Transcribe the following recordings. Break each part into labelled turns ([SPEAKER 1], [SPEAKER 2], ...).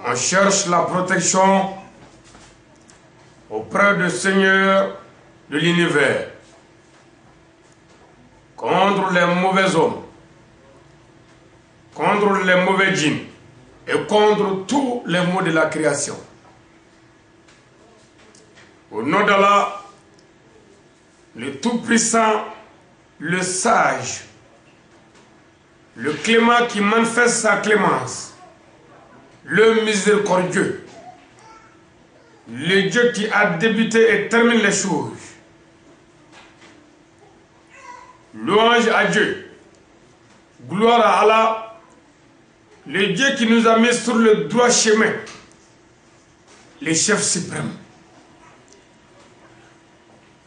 [SPEAKER 1] On cherche la protection auprès du Seigneur de l'univers contre les mauvais hommes, contre les mauvais djinns et contre tous les maux de la création. Au nom d'Allah, le Tout-Puissant, le Sage, le Clément qui manifeste sa clémence, le Miséricordieux, le Dieu qui a débuté et termine les choses. Louange à Dieu, gloire à Allah, le Dieu qui nous a mis sur le droit chemin, le chef suprême.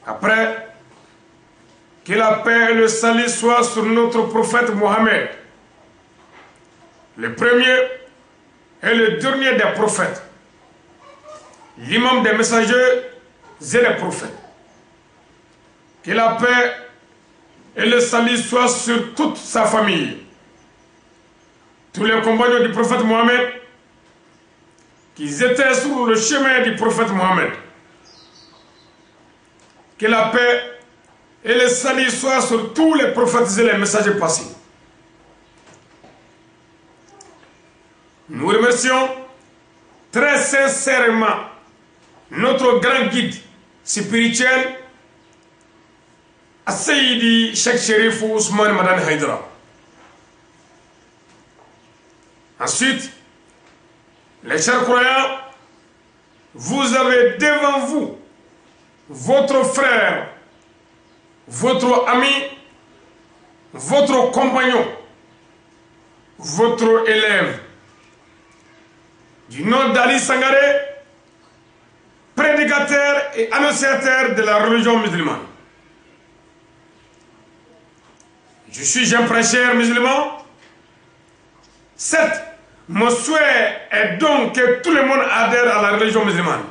[SPEAKER 1] Après, que la paix et le salut soient sur notre prophète Mohammed, le premier et le dernier des prophètes, l'imam des messagers et des prophètes. Que la paix et le salut soient sur toute sa famille, tous les compagnons du prophète Mohammed, qui étaient sur le chemin du prophète Mohammed. Que la paix et le salut soient sur tous les prophètes et les messagers passés. Nous remercions très sincèrement notre grand guide spirituel, Sayyidi Cheikh Chérif Ousmane Madani Haïdara. Ensuite, les chers croyants, vous avez devant vous votre frère, votre ami, votre compagnon, votre élève, du nom d'Ali Sangaré, prédicateur et annonciateur de la religion musulmane. Je suis un prêcheur musulman. Certes, mon souhait est donc que tout le monde adhère à la religion musulmane.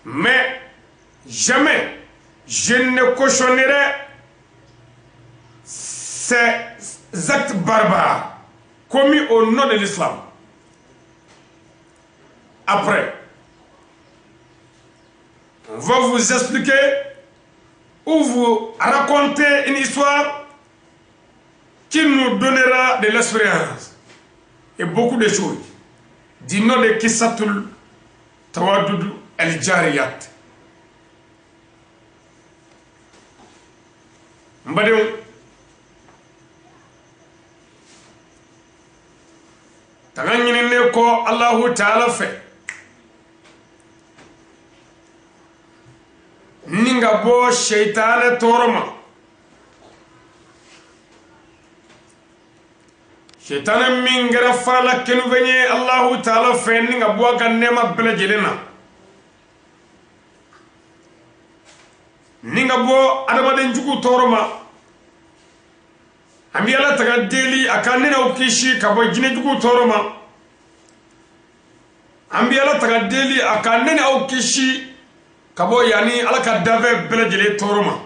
[SPEAKER 1] Mais jamais je ne cautionnerai ces actes barbares commis au nom de l'islam. Après, on va vous expliquer ou vous raconter une histoire qui nous donnera de l'expérience et beaucoup de choses. Du nom de Kissatul Tawadud El Jariyat. N badenw, tanga ɲininen kɔ Alahu Taala fɛ ni ka bɔ seitanɛ tɔɔrɔ ma, seitanɛ min kɛra farala kenufɛn ye Alahu Taala fɛ ni ka bɔ a ka nɛɛma bɛɛ lajɛlen na, ni ka bɔ adamaden jugu tɔɔrɔ ma. An bɛ Ala taga deli a ka ne n'aw kisi ka bɔ jinɛ jugu tɔɔrɔ ma. An bɛ Ala taga deli a ka ne n'aw kisi ka bɔ yanni Ala ka danfɛn bɛɛ lajɛlen tɔɔrɔ ma.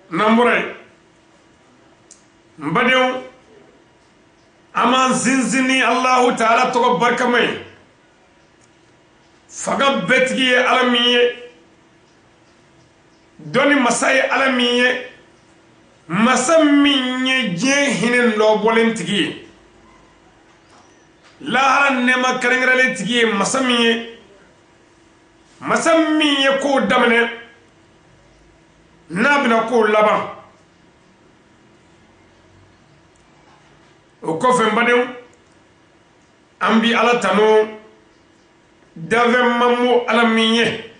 [SPEAKER 1] N'an bɔra yen, n badenw, an b'an sinsin ni Alahu Taala tɔgɔ barikama ye. Fanga bɛɛ tigi ye Ala min ye, dɔnni masa ye Ala min ye, masa min ye diɲɛ hinɛ nɔbɔlen tigi ye, lahara nɛɛma kɛrɛnkɛrɛnlen tigi ye masa min ye, masa min ye kow daminɛ n'a bɛna kow laban. O kɔfɛ, n badenw, an bi Ala tanu danfɛn man Ala min ye.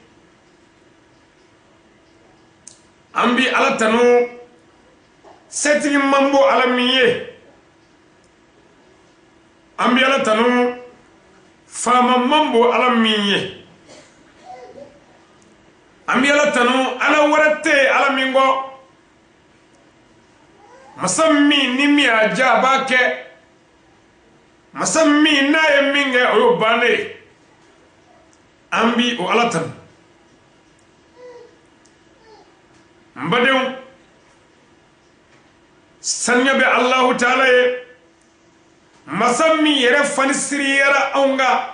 [SPEAKER 1] An bi Ala tanu setigi man Ala min ye. An bi Ala tanu faama man Ala min ye. An bi Ala tanu Ala wɛrɛ tɛ Ala min kɔ. Masa min ni min y'a diya a b'a kɛ, masa min n'a ye min kɛ o y'o bannen ye. An bi o Ala tanu. N badenw, Saniya bɛ Alahu taala ye, masa min yɛrɛ fani siriyara anw kan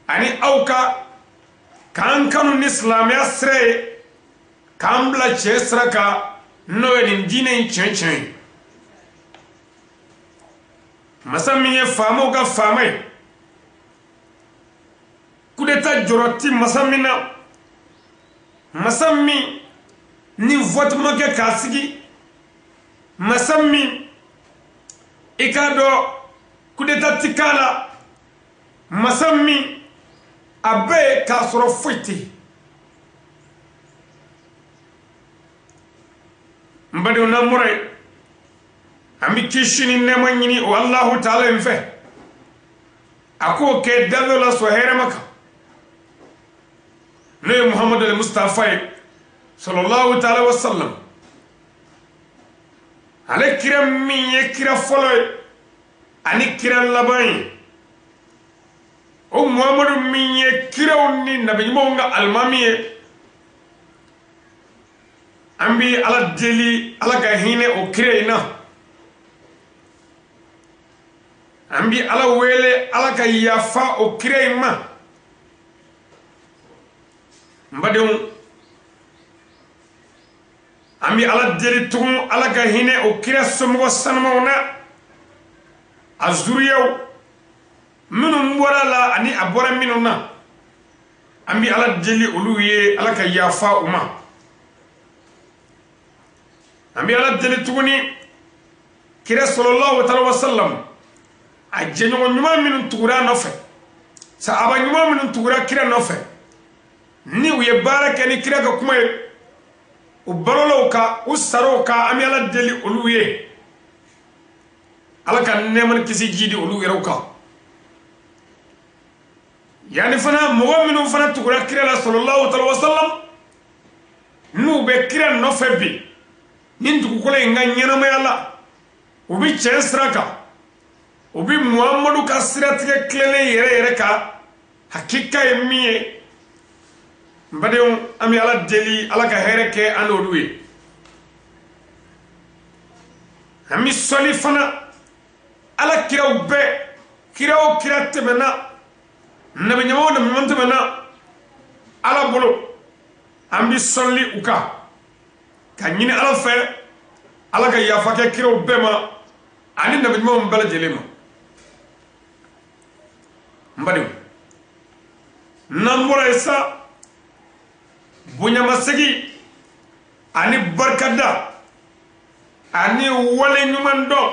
[SPEAKER 1] ani aw kan, k'an kanu ni silamɛya sira ye, k'an bila tiɲɛ sira kan, n'o ye nin diinɛ in tiɲɛ tiɲɛ ye. Masa min ye faamaw ka faama ye, coup d'état jɔrɔ ti masa min na, masa min ni vote ma kɛ k'a sigi, masa min i k'a dɔn coup d'état ti k'a la, masa min a bɛ yen k'a sɔrɔ foyi tɛ yen. N badenw, n'an bɔra yen, an bɛ kisi ni nɛɛma ɲini o Alahu taala in fɛ, a k'o kɛ danfɛnw la sɔn hɛrɛma kan, n'o ye Muhamadu al Mustafa ye sallallahu taala wa sallam. Ale kira min ye kira fɔlɔ ye ani kira laban ye, o Muhamadu min ye kiraw ni nabiɲumanw ka alimami ye, an bi Ala deli Ala ka hinɛ o kira in na, an bi Ala wele Ala ka yafa o kira in ma. N badenw, an bi Ala deli tugun Ala ka hinɛ o kira somɔgɔ sanumaw na, a zuriyaw minnu bɔra la ani a bɔra minnu na, an bi Ala deli olu ye Ala ka yafa u ma. An bi Ala deli tuguni kira sallallahu alaihi wa sallam a jɛɲɔgɔn ɲuman minnu tugura a nɔfɛ, sahaba ɲuman minnu tugura kira nɔfɛ, ni u ye baara kɛ ni kira ka kuma ye, u balola o kan, u sara o kan, an bɛ Ala deli olu ye, Ala ka nɛɛma ni kisi jidi olu yɛrɛw kan. Yanni fana mɔgɔ minnu fana tugura kira la sallallahu alaihi wa sallam, n'u bɛ kira nɔfɛ bi ni dugukolo in ka ɲɛnamaya la, u bɛ tiɲɛ sira kan, u bɛ Muhamadu ka siratigɛ tilennen yɛrɛ yɛrɛ kan, hakika ye min ye. N badenw, an bɛ Ala deli Ala ka hɛrɛ kɛ an n'olu ye. An bɛ sɔli fana Ala kiraw bɛɛ, kira o kira tɛmɛna, nabiɲuman o nabiɲuman tɛmɛna Ala bolo, an bɛ sɔli u kan ka ɲini Ala fɛ Ala ka yafa kɛ kiraw bɛɛ ma ani nabiɲumanw bɛɛ lajɛlen ma. N badenw, n'an bɔra yen sa, bonyamasegin ani barikada ani wale ɲuman dɔn,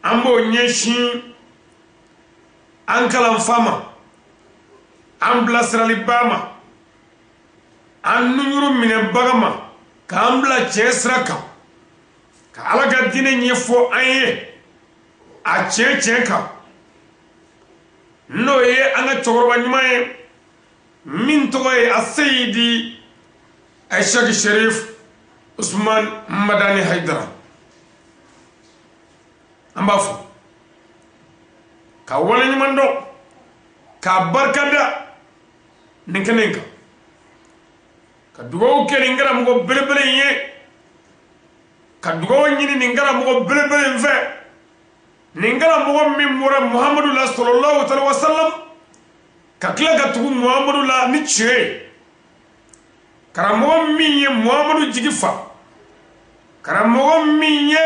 [SPEAKER 1] an b'o ɲɛsin an kalanfa ma, an bilasiralibaa ma, an nunjuru minɛbaga ma, k'an bila tiɲɛ sira kan, ka Ala ka diinɛ ɲɛfɔ an ye a tiɲɛ tiɲɛ kan, n'o ye an ka cɛkɔrɔba ɲuman ye min tɔgɔ ye Aseyidi Aishaki Sherif Usman Madani Haidara. An b'a fɔ ka wale ɲuman dɔn, k'a barikada nin kɛnɛ in kan, ka dugawu kɛ nin karamɔgɔ belebele in ye, ka dugawu ɲini nin karamɔgɔ belebele in fɛ, nin karamɔgɔ min bɔra Muhamadu la sallallahu alaihi wa sallam, ka tila ka tugu Muhamadu la ni tiɲɛ ye, karamɔgɔ min ye Muhamadu jigi fa, karamɔgɔ min ye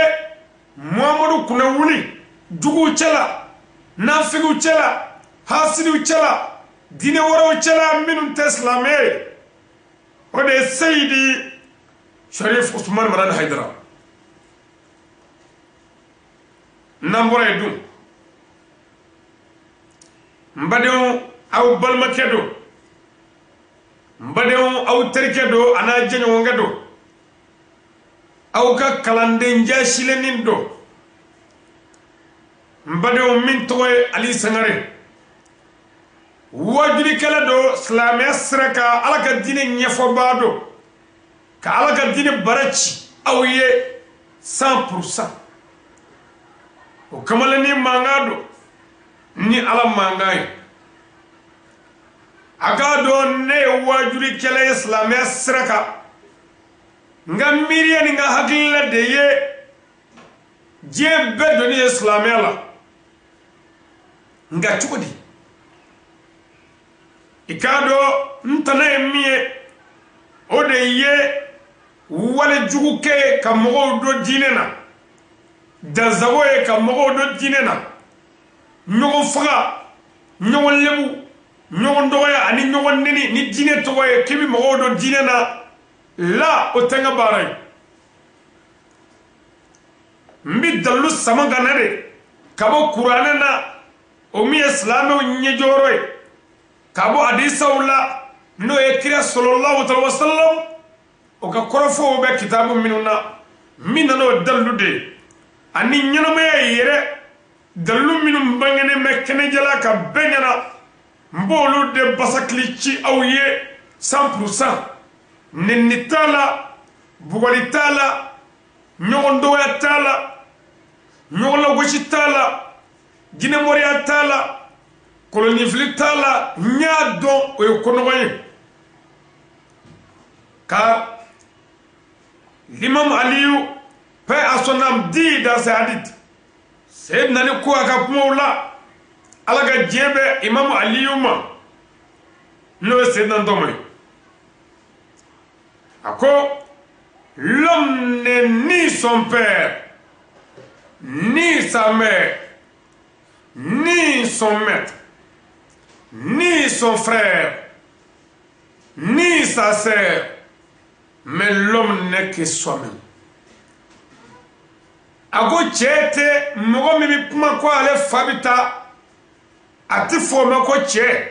[SPEAKER 1] Muhamadu kunna wuli juguw cɛla, nafigiw cɛla, hasidiw cɛla, diinɛ wɛrɛw cɛla minnu tɛ silamɛ ye, o de ye Seyidi Sharif Usman Madani Haidara. N'an bɔra yen dun, n badenw, aw balimakɛ don, n badenw, aw terikɛ don, a n'a jɛɲɔgɔnkɛ don, aw ka kalanden jasilennin don, n badenw, min tɔgɔ ye Ali Sangare, wajulikɛla don silamɛya sira kan, Ala ka diinɛ ɲɛfɔbaa don, ka Ala ka diinɛ bara ci aw ye 100%. O kamalennin mankan don ni Ala mankan ye. A k'a dɔn ne ye wajulikɛla ye silamɛya sira kan, n ka miiriya ni n ka hakilila de ye Diɲɛ bɛɛ donni ye silamɛya la. Nka cogo di? I k'a dɔn n tana ye min ye, o de ye walejugu kɛ ka mɔgɔw don diinɛ na, dansago ye ka mɔgɔw don diinɛ na, ɲɔgɔn faga, ɲɔgɔn lebu, ɲɔgɔn dɔgɔya ani ɲɔgɔn neni ni diinɛ tɔgɔ ye k'i bɛ mɔgɔw don diinɛ na la, o tɛ n ka baara ye. N bɛ dalilu sama ka na de ka bɔ kuranɛ na, o min ye silamɛw ɲɛjɔyɔrɔ ye, ka bɔ hadisaw la, n'o ye kira sallallahu alaihi wa sallam o ka kɔrɔfɔw bɛ kitabu minnu na, min nana o dalilu de ye, ani ɲɛnamaya yɛrɛ dalilu minnu bangenen bɛ kɛnɛjɛla ka bɛɛ ɲɛna, n b'olu de basakili ci aw ye 100%. Nɛni t'a la, bugɔli t'a la, ɲɔgɔn dɔgɔya t'a la, ɲɔgɔn lagosi t'a la, jinɛmɔriya t'a la, kolonifili t'a la. N y'a dɔn o ye ko nɔgɔ ye. Car l'imam Aliyu, paix à son âme, dit dans ses hadiths, Seydina Ali ko a ka kumaw la, Ala ka diɲɛ bɛ imam Aliyu ma, n'o ye Seydina Ntɔmɔ ye, a ko l'homme n'est ni son père, ni sa mère, ni son maître, ni son frère, ni sa sœur, mais l'homme n'est que soi-même. A ko cɛ tɛ mɔgɔ min bɛ kuma ko ale fa bɛ taa, a tɛ fɔ o ma ko cɛ.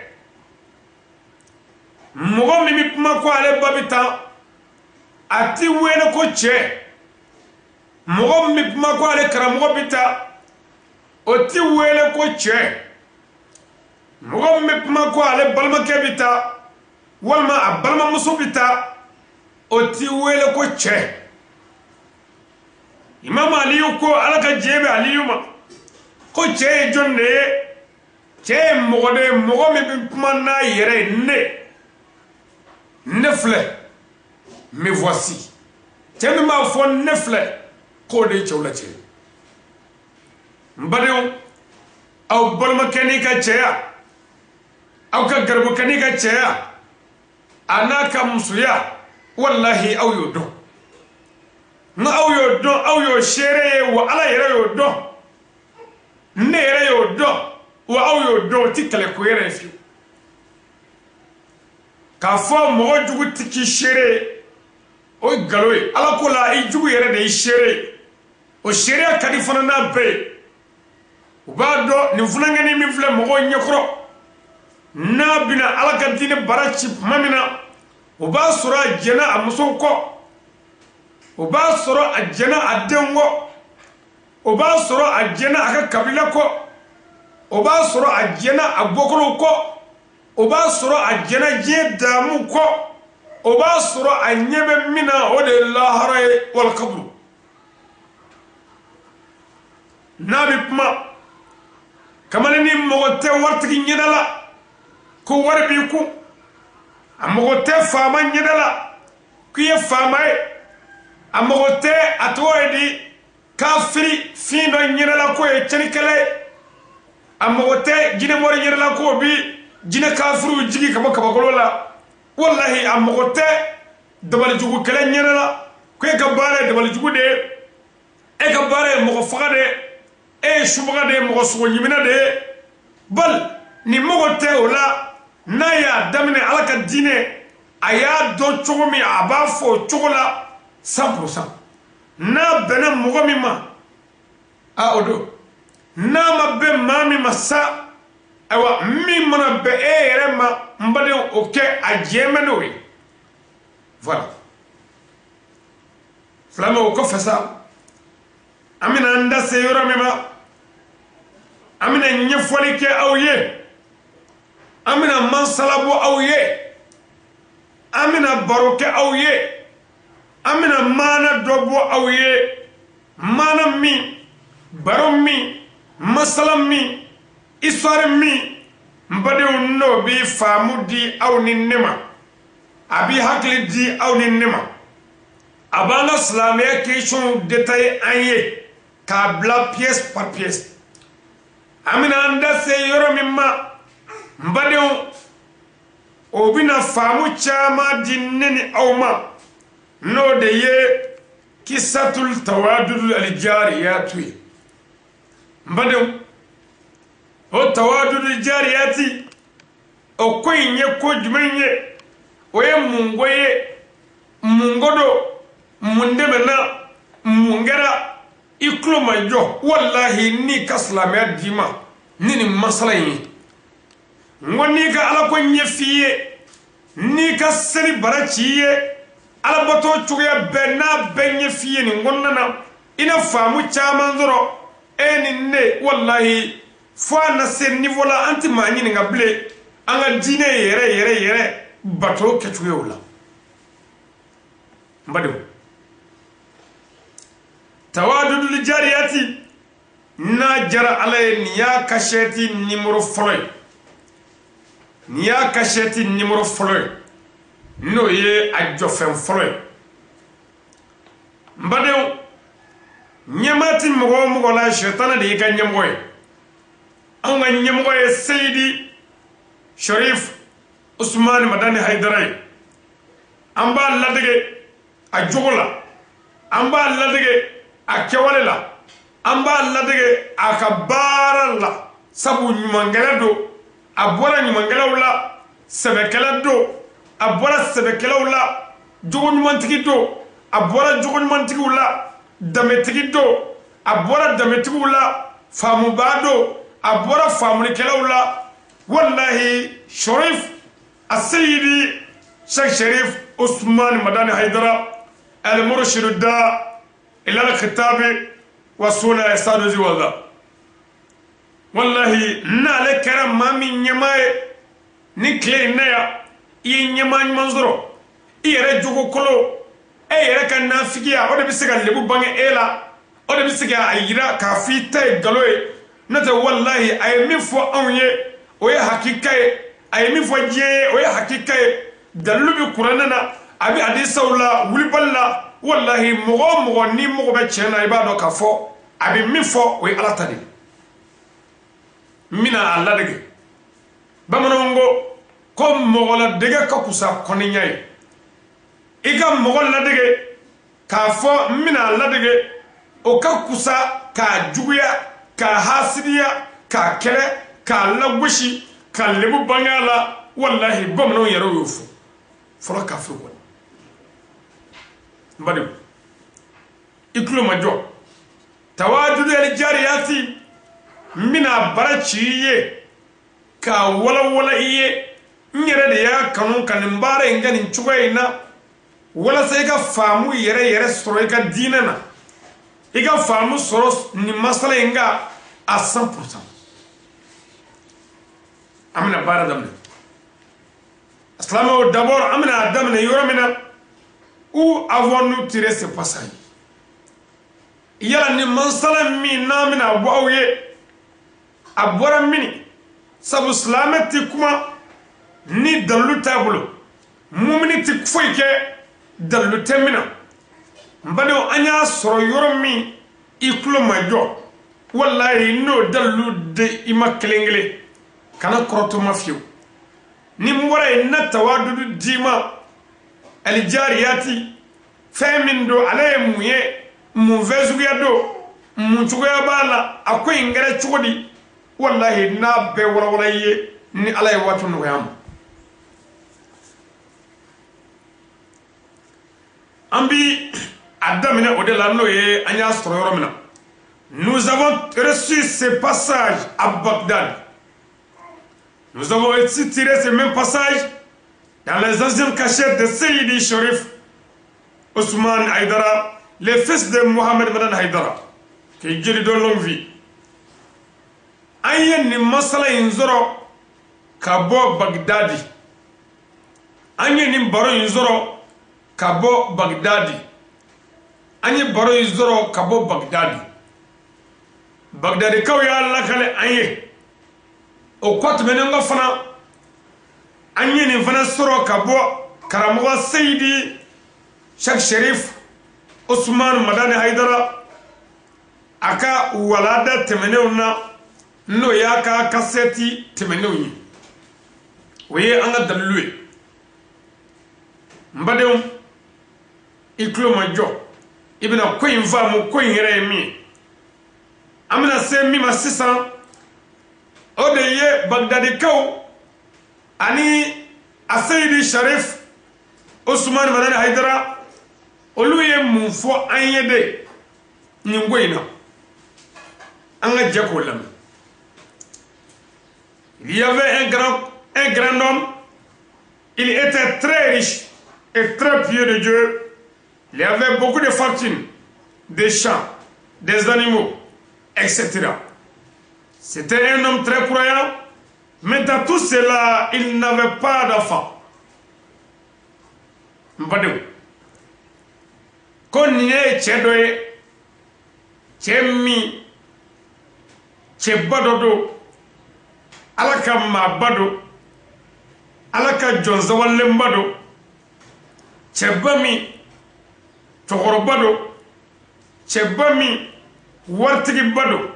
[SPEAKER 1] Mɔgɔ min bɛ kuma ko ale ba bɛ taa, a tɛ wele ko cɛ. Mɔgɔ min bɛ kuma ko ale karamɔgɔ bɛ taa, o tɛ wele ko cɛ. Mɔgɔ min bɛ kuma ko ale balimakɛ bɛ taa, walima a balimamuso bɛ taa, o tɛ wele ko cɛ. Imam Aliyu ko, Ala ka diɲɛ bɛ Aliyu ma, ko cɛ ye jɔn de ye? Cɛ ye mɔgɔ de ye, mɔgɔ min bɛ kuma n'a yɛrɛ ye. Ne filɛ, me voici. Cɛ min b'a fɔ ne filɛ, k'o de ye cɛw la cɛ ye. N badenw, aw balimakɛ n'i ka cɛya, aw ka garibukɛ n'i ka cɛya, a n'a ka musoya, walahi aw y'o dɔn. N'aw y'o dɔn, aw y'o seere ye, wa Ala yɛrɛ y'o dɔn, ne yɛrɛ y'o dɔn, wa aw y'o dɔn. O ti kɛlɛ ko yɛrɛ ye fiyewu. K'a fɔ mɔgɔ jugu ti k'i seere ye, o ye nkalon ye. Ala ko la, i jugu yɛrɛ de y'i seere ye. O seereya ka di fana n'a bɛɛ ye. U b'a dɔn nin funankɛnin min filɛ mɔgɔw ɲɛkɔrɔ, n'a bɛna Ala ka diinɛ bara ci tuma min na, o b'a sɔrɔ a jɛnna a musow kɔ, o b'a sɔrɔ a jɛnna a denw kɔ, o b'a sɔrɔ a jɛnna a ka kabila kɔ, o b'a sɔrɔ a jɛnna a bɔkolow kɔ, o b'a sɔrɔ a jɛnna diɲɛ daamu kɔ, o b'a sɔrɔ a ɲɛ bɛ min na, o de ye lahara ye, wali kaburu. N'a bɛ kuma, kamalennin mɔgɔ tɛ waritigi ɲɛda la ko wari b'i kun, a mɔgɔ tɛ faama ɲɛda la k'i ye faama ye, a mɔgɔ tɛ a tɔgɔ ye di kafiri fin dɔ ɲɛda la k'o ye tiɲɛnikɛla ye, a mɔgɔ tɛ jinɛmɔri ɲɛda la k'o bi jinɛ kafiriw jigi ka bɔ kabakolo la, walahi a mɔgɔ tɛ dabalijugukɛlɛ ɲɛda la ko e ka baara ye dabalijugu de ye, e ka baara ye mɔgɔ faga de ye, e ye subaga de ye, mɔgɔ sogo ɲiminɛ de ye. Bali ni mɔgɔ tɛ o la, n'a y'a daminɛ Ala ka diinɛ, a y'a dɔn cogo min, a b'a fɔ o cogo la 100%. N'a bɛnna mɔgɔ min ma, a o don. N'a ma bɛn maa min ma sa, ayiwa min mana bɛn e yɛrɛ ma, n badenw, o kɛ a jɛ bɛ n'o ye. Voilà. Silamɛ, o kɔfɛ sa, an bɛna an da se yɔrɔ min ma, an bɛna ɲɛfɔli kɛ aw ye, an bɛna masala bɔ aw ye, an bɛna baro kɛ aw ye, an bɛna maana dɔ bɔ aw ye, maana min, baro min, masala min, histoire min, n badenw, n'o bɛ faamu di aw ni ne ma, a bɛ hakili di aw ni ne ma, a b'an ka silamɛya question détaillé an ye. K'a bila pièce par pièce. An bɛna an da se yɔrɔ min ma, n badenw, o bɛna faamu caman di ne ni aw ma, n'o de ye kisatul tawadudul aljariyatu ye. N badenw, o tawadudul jariyati, o ko in ye ko jumɛn ye? O ye mun ko ye? Mun ko don? Mun dɛmɛna? Mun kɛra? I tulo ma jɔ. Walahi, n'i ka silamɛya d'i ma ni nin masala in ye, n ko n'i ka ala ko ɲɛf'i ye, n'i ka seli bara ci i ye, alabato cogoya bɛɛ n'a bɛɛ ɲɛf'i ye nin kɔnɔna na, i na faamu caman sɔrɔ. E ni ne, walahi, fo a na se niveau la, an tɛ maa ɲininka bilen an ka diinɛ yɛrɛ yɛrɛ yɛrɛ bato kɛcogoyaw la. N badenw, tawadudul jariyati, n'a jara ala ye, nin y'a kasɛti nimoro fɔlɔ ye. Nin y'a kasɛti nimoro fɔlɔ ye, n'o ye a jɔfɛn fɔlɔ ye. N badenw, ɲɛmaa ti mɔgɔ o mɔgɔ la, sɛtana de y'i ka ɲɛmɔgɔ ye. Anw ka ɲɛmɔgɔ ye Seyidi Sharif Usumani Madani Hayidara ye. An b'a ladege a jogo la, an b'a ladege a kɛwale la, an b'a ladege a ka baara la, sabu ɲumankɛla don, a bɔra ɲumankɛlaw la, sɛbɛkɛla don, a bɔra sɛbɛkɛlaw la, jogo ɲumantigi don, a bɔra jogo ɲumantigiw la, danbetigi don, a bɔra danbetigiw la, faamubaa don, a bɔra faamulikɛlaw la. Walahi, Sharif Aseyidi Sheikh Sharif Usman Madani Haidara al-Murshidu da ila al-kitabi wa sunna saduzi wala. Wallahi, n'ale kɛra maa min ɲɛmaa ye ni tile in na yan, i ye ɲɛmaa ɲuman sɔrɔ. I yɛrɛ jogo kolo, e yɛrɛ ka nafigiya, o de bɛ se ka lebu bange e la, o de bɛ se k'a yira k'a fɔ i ta ye nkalon ye. N'o tɛ, wallahi, a ye min fɔ anw ye, o ye hakika ye. A ye min fɔ diɲɛ ye, o ye hakika ye. Dalilu bɛ kuranɛ na, a bɛ hadisaw la, wulibali la. Wallahi, mɔgɔ o mɔgɔ ni mɔgɔ bɛ tiɲɛ na, i b'a dɔn k'a fɔ a bɛ min fɔ, o ye ala ta de ye. N bɛna a ladege. Bamananw ko mɔgɔ ladege ka kusa kɔniya ye. I ka mɔgɔ ladege k'a fɔ n bɛna a ladege, o ka kusa k'a juguya, k'a hasidiya, k'a kɛlɛ, k'a lagosi, k'a lebu bange a la. Wallahi, bamananw yɛrɛ y'o fɔ fɔlɔ kafiri kɔni. N badenw, i tulo ma jɔ. Tawadudu aljariyati, n bɛna bara ci i ye k'a walawala i ye. N yɛrɛ de y'a kanu ka nin baara in kɛ nin cogoya in na, walasa i ka faamu yɛrɛ yɛrɛ sɔrɔ i ka diinɛ na, i ka faamu sɔrɔ nin masala in kan à 100%. An bɛna baara daminɛ, silamɛw. D'abord, an bɛna a daminɛ yɔrɔ min na, où avons-nous tiré ce passage? Yala ni masala min n'an bɛna bɔ aw ye, a bɔra mini? Sabu silamɛ tɛ kuma ni dalilu t'a bolo, mumini tɛ foyi kɛ dalilu tɛ min na. N badenw, an y'a sɔrɔ yɔrɔ min, i tulo ma jɔ. Walahi, n'o dalilu de i ma kelen kelen, kana kɔrɔtɔ ma fiyewu. Ni n bɔra yen, n na tawadudu d'i ma alijariyati, fɛn min don, ale ye mun ye, mun fɛn suguya don, mun cogoya b'a la, a ko in kɛra cogo di? Walahi, n'a bɛɛ walawala i ye, ni ala ye waati nɔgɔya ma. An bi a daminɛ o de la, n'o ye an y'a sɔrɔ yɔrɔ min na. Nous avons reçu ce passage à Bagdad. Nous avons aussi tiré ce même passage dans les anciennes cassettes de Seyidi Sharif Ousmane Haïdara, le fils de Mohamed Madani Haïdara, que Dieu lui donne longue vie. An ye nin masala in sɔrɔ ka bɔ Bagdadi. An ye nin baro in sɔrɔ ka bɔ Bagdadi. An ye baro in sɔrɔ ka bɔ Bagdadi. Bagdadikaw y'a lakale an ye. O kɔ tɛmɛnen kɔ fana, an ye nin fana sɔrɔ ka bɔ karamɔgɔ Seyidi Sheikh Sharif Ousmane Madani Haidara. A ka walada tɛmɛnenw na, n'o y'a ka kasɛti tɛmɛnenw ye, o ye an ka dalilu ye. N badenw, i tulo ma jɔ, i bɛna ko in faamu. Ko in yɛrɛ ye min ye, an bɛna se min ma sisan, o de ye Bagdadikaw ani Aseyidi Sharif Usumani Madani Hayidara, olu ye mun fɔ an ye de nin ko in na. An ka jɛ k'o lamɛn. Il y avait un grand homme, il était très riche et très pieux de Dieu. Il avait beaucoup de fortune, des champs, des animaux, etc. C'était un homme très croyant, mais dans tout cela, il n'avait pas d'enfant. N badenw, ko nin ye cɛ dɔ ye, cɛ min cɛba dɔ don, Ala ka maaba don, Ala ka jɔnsawalenba don, cɛba min cɛkɔrɔba don, cɛba min waritigiba don,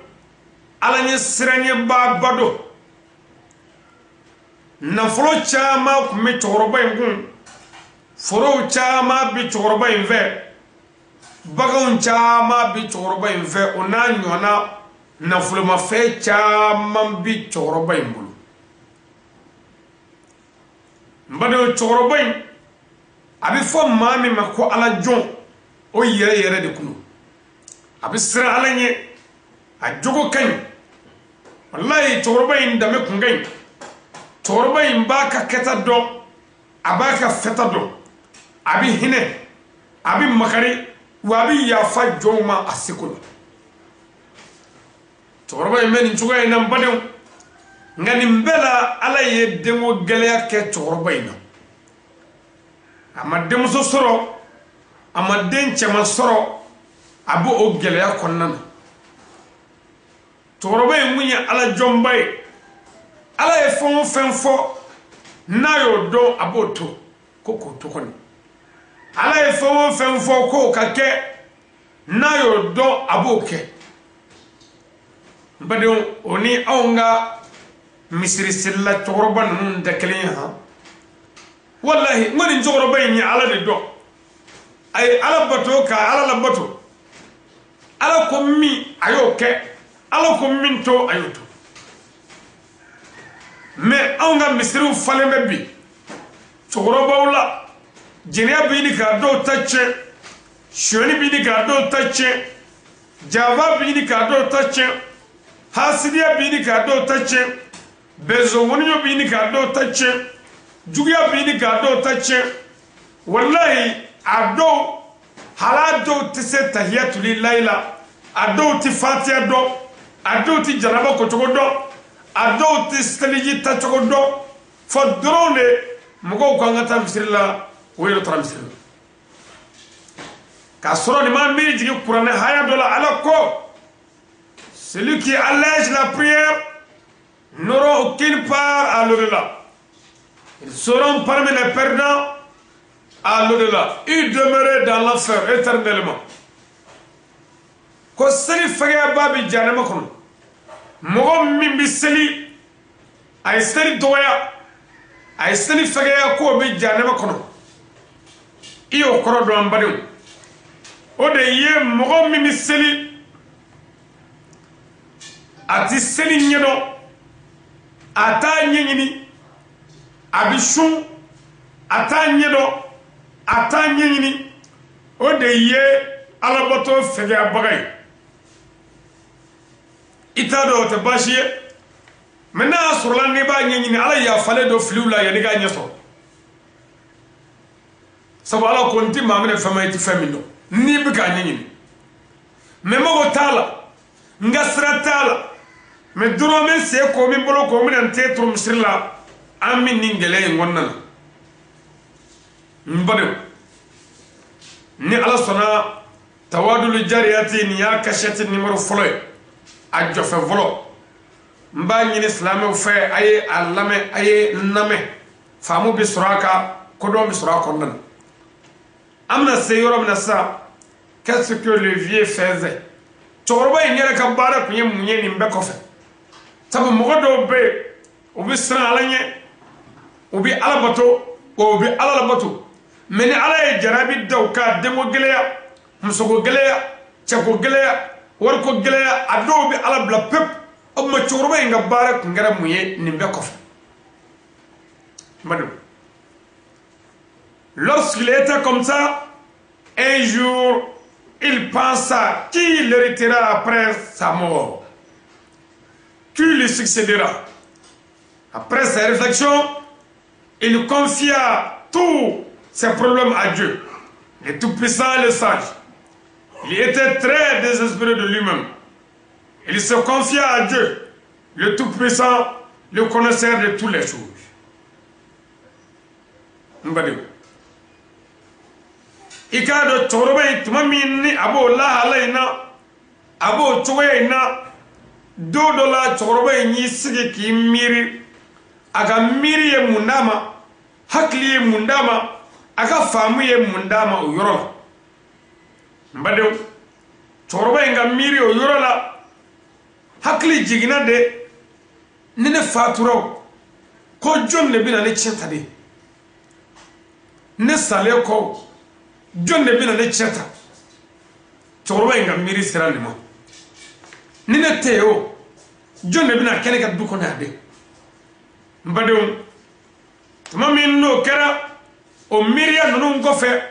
[SPEAKER 1] Ala ɲɛ siranɲɛbaaba don. Nafolo caman tun bɛ cɛkɔrɔba in kun, forow caman bɛ cɛkɔrɔba in fɛ, baganw caman bɛ cɛkɔrɔba in fɛ, o n'a ɲɔgɔnna nafolomafɛn caman bɛ cɛkɔrɔba in bolo. N badenw, cɛkɔrɔba in, a bɛ fɔ maa min ma ko Ala jɔn, o yɛrɛ yɛrɛ de kun a bɛ siran Ala ɲɛ, a jogo ka ɲi. Walayi, cɛkɔrɔba in danbe kun ka ɲi. Cɛkɔrɔba in b'a ka kɛta dɔn, a b'a ka fɛta dɔn, a bɛ hinɛ, a bɛ makari, wa a bɛ yafa jɔnw ma a seko la. Cɛkɔrɔba in bɛ nin cogoya in na, n badenw. Nka nin bɛɛ la, Ala ye denko gɛlɛya kɛ cɛkɔrɔba in na. A ma denmuso sɔrɔ, a ma den cɛman sɔrɔ, a bɛ o gɛlɛya kɔnɔna na. Cɛkɔrɔba in kun ye Ala jɔnba ye. Ala ye fɛn o fɛn fɔ, n'a y'o dɔn, a b'o to ko k'o to kɔni. Ala ye fɛn o fɛn fɔ k'o ka kɛ, n'a y'o dɔn, a b'o kɛ. N badenw, o ni anw ka misiri selila cɛkɔrɔba ninnu tɛ kelen ye han. Walahi, n ko nin cɛkɔrɔba in ye Ala de dɔn. A ye Ala bato ka Ala labato. Ala ko min, a y'o kɛ. Ala ko min to, a y'o to. Mɛ anw ka misiriw falen bɛ bi cɛkɔrɔbaw la. Jɛnɛya bɛ ɲini k'a dɔw ta tiɲɛ, sonyɛni bɛ ɲini k'a dɔw ta tiɲɛ, janfa bɛ ɲini k'a dɔw ta tiɲɛ, hasidiya bɛ ɲini k'a dɔw ta tiɲɛ, bɛnzɔnŋɔniɲɔ bɛ ɲini k'a dɔw ta tiɲɛ, juguya bɛ ɲini k'a dɔw ta tiɲɛ. Walayi, a dɔw hal'a dɔw tɛ se tahiyatulilayi la, a dɔw tɛ fatiya dɔn, a dɔw tɛ janaba kocogo dɔn, a dɔw tɛ seliji tacogo dɔn. Fɔ dɔrɔn de mɔgɔw ko an ka taa misiri la, o yɛrɛ taara misiri la k'a sɔrɔ nin ma miiri jigin kuranɛ haya dɔ la. Ala ko: celui qui allège la prière n'aura aucune part à l'au-delà, ils seront parmi les perdants à l'au-delà, ils demeurent dans l'enfer éternellement. Ko seli fɛgɛyaba bɛ jahanama kɔnɔ. Mɔgɔ min bɛ seli, a ye seli dɔgɔya, a ye seli fɛgɛya, k'o bɛ jahanama kɔnɔ. I y'o kɔrɔ dɔn, an badenw? O de ye mɔgɔ min bɛ seli, a ti seli ɲɛdɔn, a t'a ɲɛɲini, a bɛ sun, a t'a ɲɛdɔn, a t'a ɲɛɲini, o de ye Alabato fɛgɛyabaga ye. I t'a dɔn, o tɛ baasi ye. Mɛ n'a y'a sɔrɔla n'i b'a ɲɛɲini, Ala yafalen don filiw la yanni k'a ɲɛ sɔrɔ. Sabu Ala ko n ti maa minɛ fɛn ma i ti fɛn min dɔn n'i bɛ k'a ɲɛɲini. Mɛ mago t'a la, n ka sira t'a la, mɛ dɔrɔn bɛ sen ko min bolo ko n bɛna n te turu misiri la. An bɛ nin gɛlɛya in kɔnɔna na, n badenw. Ni Ala sɔnna, Tawadulu Jariyati, nin y'a kasɛti nimero fɔlɔ ye, a jɔfɛ fɔlɔ. N b'a ɲini silamɛw fɛ, a ye a lamɛn, a ye n lamɛn, faamu bɛ sɔrɔ a kan, kodɔn bɛ sɔrɔ a kɔnɔna na. An bɛna se yɔrɔ min na sisan, qu'est-ce que le vieux faisait? Cɛkɔrɔba in yɛrɛ ka baara tun ye mun ye nin bɛɛ kɔfɛ? Sabu mɔgɔ dɔw bɛ yen, u bɛ siran Ala ɲɛ, u bɛ Ala bato, wa u bɛ Ala labato. Mais ni Ala ye jarabi da u kan, denko gɛlɛya, musoko gɛlɛya, cɛko gɛlɛya, wariko gɛlɛya, a dɔw bɛ Ala bila pewu. O tuma, cɛkɔrɔba in ka baara tun kɛra mun ye nin bɛɛ kɔfɛ? N badenw, lorsqu'il était comme ça, un jour, il pensa qui l'héritera après sa mort, qui lui succédera. Après ses réflexions, il confia tous ses problèmes à Dieu, le Tout-Puissant et le Sage. Il était très désespéré de lui-même. Il se confia à Dieu, le Tout-Puissant, le connaisseur de toutes les choses. N badenw, i k'a dɔn, cɛkɔrɔba in, tuma min ni a b'o lahala in na, a b'o cogoya in na, don dɔ la, cɛkɔrɔba in y'i sigi k'i miiri. A ka miiri ye mun d'a ma? Hakili ye mun d'a ma? A ka faamu ye mun d'a ma o yɔrɔ la? N badenw, cɛkɔrɔba in ka miiri o yɔrɔ la, hakili jiginna de: ni ne fatura o, ko jɔn de bɛna ne tiɲɛ ta de? Ne salen kɔ, jɔn de bɛna ne tiɲɛ ta? Cɛkɔrɔba in ka miiri sera nin ma: ni ne tɛ yen o, jɔn de bɛna kɛ ne ka du kɔnɔ yan de? N badenw, tuma min n'o kɛra, o miiriya ninnu kɔfɛ,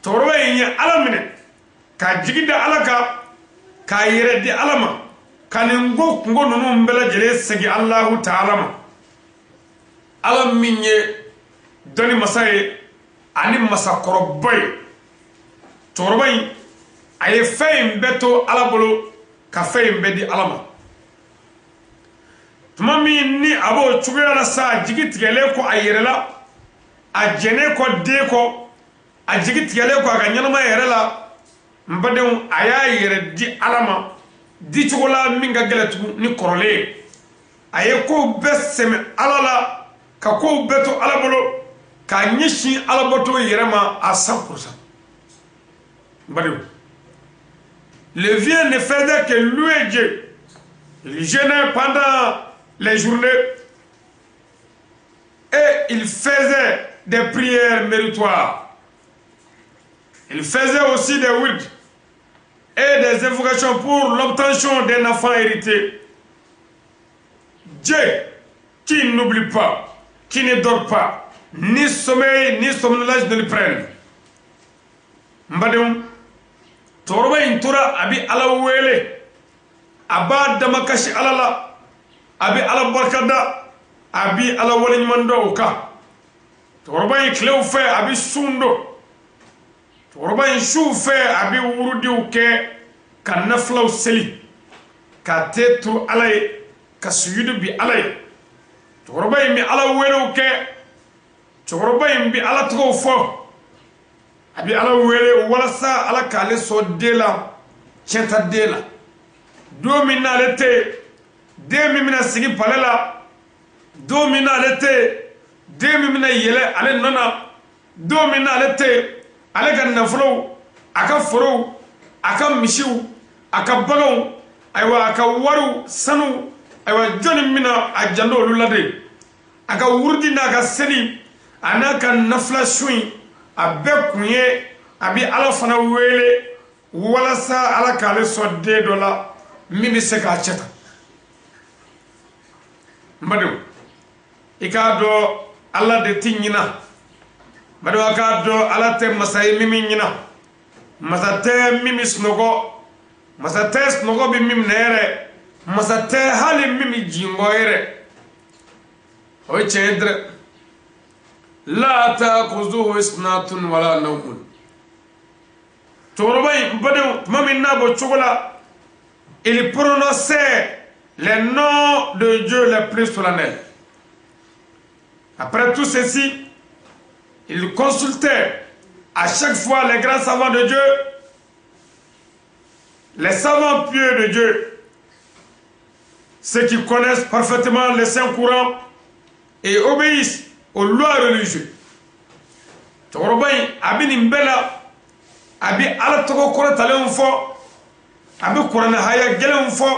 [SPEAKER 1] cɛkɔrɔba in ye Ala minɛ k'a jigi da Ala kan, k'a yɛrɛ di Ala ma, ka nin ko kungo ninnu bɛɛ lajɛlen segin Alahu Taala ma, Ala min ye dɔnni masa ye ani masakɔrɔba ye. Cɛkɔrɔba in, a ye fɛn in bɛɛ to Ala bolo, ka fɛn in bɛɛ di Ala ma. Tuma min ni a b'o cogoya la sa, a jigi tigɛlen kɔ a yɛrɛ la, a jɛnnen kɔ den kɔ, a jigi tigɛlen kɔ a ka ɲɛnamaya yɛrɛ la, n badenw, a y'a yɛrɛ di Ala ma di cogo la min ka gɛlɛn tugun ni kɔrɔlen ye. A ye kow bɛɛ sɛmɛ Ala la, ka kow bɛɛ to Ala bolo, k'a ɲɛsin Alabato yɛrɛ ma à 100%. N badenw, le vieux ne faisait que louer Dieu. Il jeûnait pendant les journées et il faisait des prières méritoires. Il faisait aussi des wird et des invocations pour l'obtention d'un enfant hérité. Dieu qui n'oublie pas, qui ne dort pas, ni sommeil ni somnolence ne le prennent. N badenw, cɛkɔrɔba in tora a bɛ Ala wele, a b'a damakasi Ala la, a bɛ Ala barikada, a bɛ Ala waleɲuman dɔn o kan. Cɛkɔrɔba in, tilew fɛ, a bɛ sun don. Cɛkɔrɔba in, suw fɛ, a bɛ wurudiw kɛ, ka nafilaw seli, ka te turu Ala ye, ka sujudu bi Ala ye. Cɛkɔrɔba in bɛ Ala welew kɛ. Cɛkɔrɔba in bɛ Ala tɔgɔw fɔ, a bɛ Ala wele walasa Ala k'ale sɔn den la, tiɲɛta den la. Don min n'ale tɛ yen, den min bɛna sigi palais la, don min n'ale tɛ yen, den min bɛna yɛlɛ ale nɔ na, don min n'ale tɛ yen, ale ka nafolow, a ka forow, a ka misiw, a ka baganw, ayiwa, a ka wariw, sanu, ayiwa, jɔnni bɛna a janto olu la de? A ka wurudi n'a ka seli a n'a ka nafila sun in, a bɛɛ kun ye a bɛ Ala fana wele walasa Ala k'ale sɔn den dɔ la min bɛ se k'a cɛ ta. N badenw, i k'a dɔn, Ala de ti ɲina. N badenw, a k'a dɔn, Ala tɛ masa ye min bɛ ɲina, masa tɛ min bɛ sunɔgɔ, masa tɛ sunɔgɔ bɛ min minɛ yɛrɛ, masa tɛ hali min bɛ jingɔ yɛrɛ. O ye tiɲɛ ye dɛ. لا تأخذه سنة ولا نوم. Cɛkɔrɔba in, badenw, tuma min n'a b'o cogo la, il prononçait les noms de Dieu les plus solennels. Après tout ceci, il consultait à chaque fois les grands savants de Dieu, les savants pieux de Dieu, ceux qui connaissent parfaitement les saints Corans et obéissent aux lois religieuses. Cɛkɔrɔba in, a bɛ nin bɛɛ la, a bɛ Ala tɔgɔ kɔrɔtalenw fɔ. A bɛ kuranɛ haya gɛlɛnw fɔ,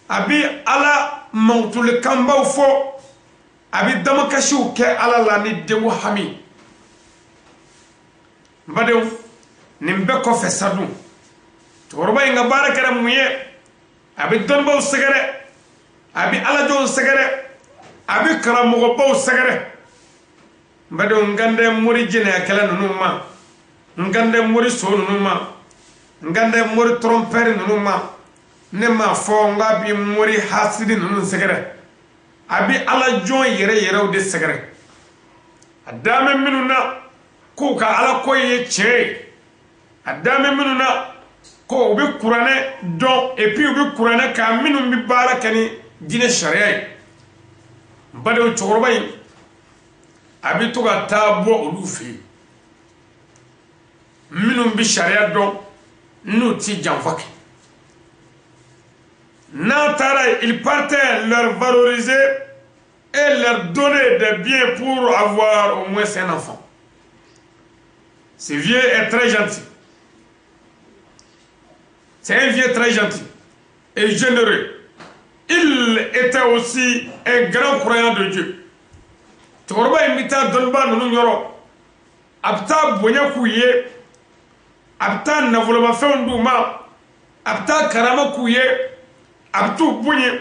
[SPEAKER 1] a bɛ Ala mankutulikanbaw fɔ, a bɛ damakasiw kɛ Ala la ni denko hami. N badenw, nin bɛɛ kɔfɛ sa dun, cɛkɔrɔba in ka baara kɛra mun ye? A bɛ dɔnnibaw sɛgɛrɛ, a bɛ alajɔnw sɛgɛrɛ, a bɛ karamɔgɔbaw sɛgɛrɛ. N badenw, n kan tɛ mori jɛnɛyakɛla ninnu ma, n kan tɛ mori so ninnu ma, n kan tɛ mori trompeur ninnu ma. Ne m'a fɔ n k'a bɛ mori hasidi ninnu sɛgɛrɛ, a bɛ alajɔn yɛrɛ yɛrɛw de sɛgɛrɛ. A dan bɛ minnu na k'u ka Ala ko ye tiɲɛ ye, a dan bɛ minnu na ko u bɛ kuranɛ dɔn, et puis u bɛ kuranɛ kan, minnu bɛ baara kɛ ni diinɛ sariya ye. N badenw, cɛkɔrɔba in a bɛ to ka taa bɔ olu fɛ yen, minnu bɛ sariya dɔn, n'u ti janfa kɛ. N'a taara yen, il partait leur valoriser et leur donner des biens pour avoir au moins un enfant. Ce vieux est très gentil. C'est un vieux très gentil et généreux. Il était aussi un grand croyant de Dieu. Cɛkɔrɔba in bɛ taa dɔnnibaa ninnu yɔrɔ, a bɛ taa bonya k'u ye, a bɛ taa nafolomafɛnw d'u ma, a bɛ taa karama k'u ye, a bɛ t'u bonya,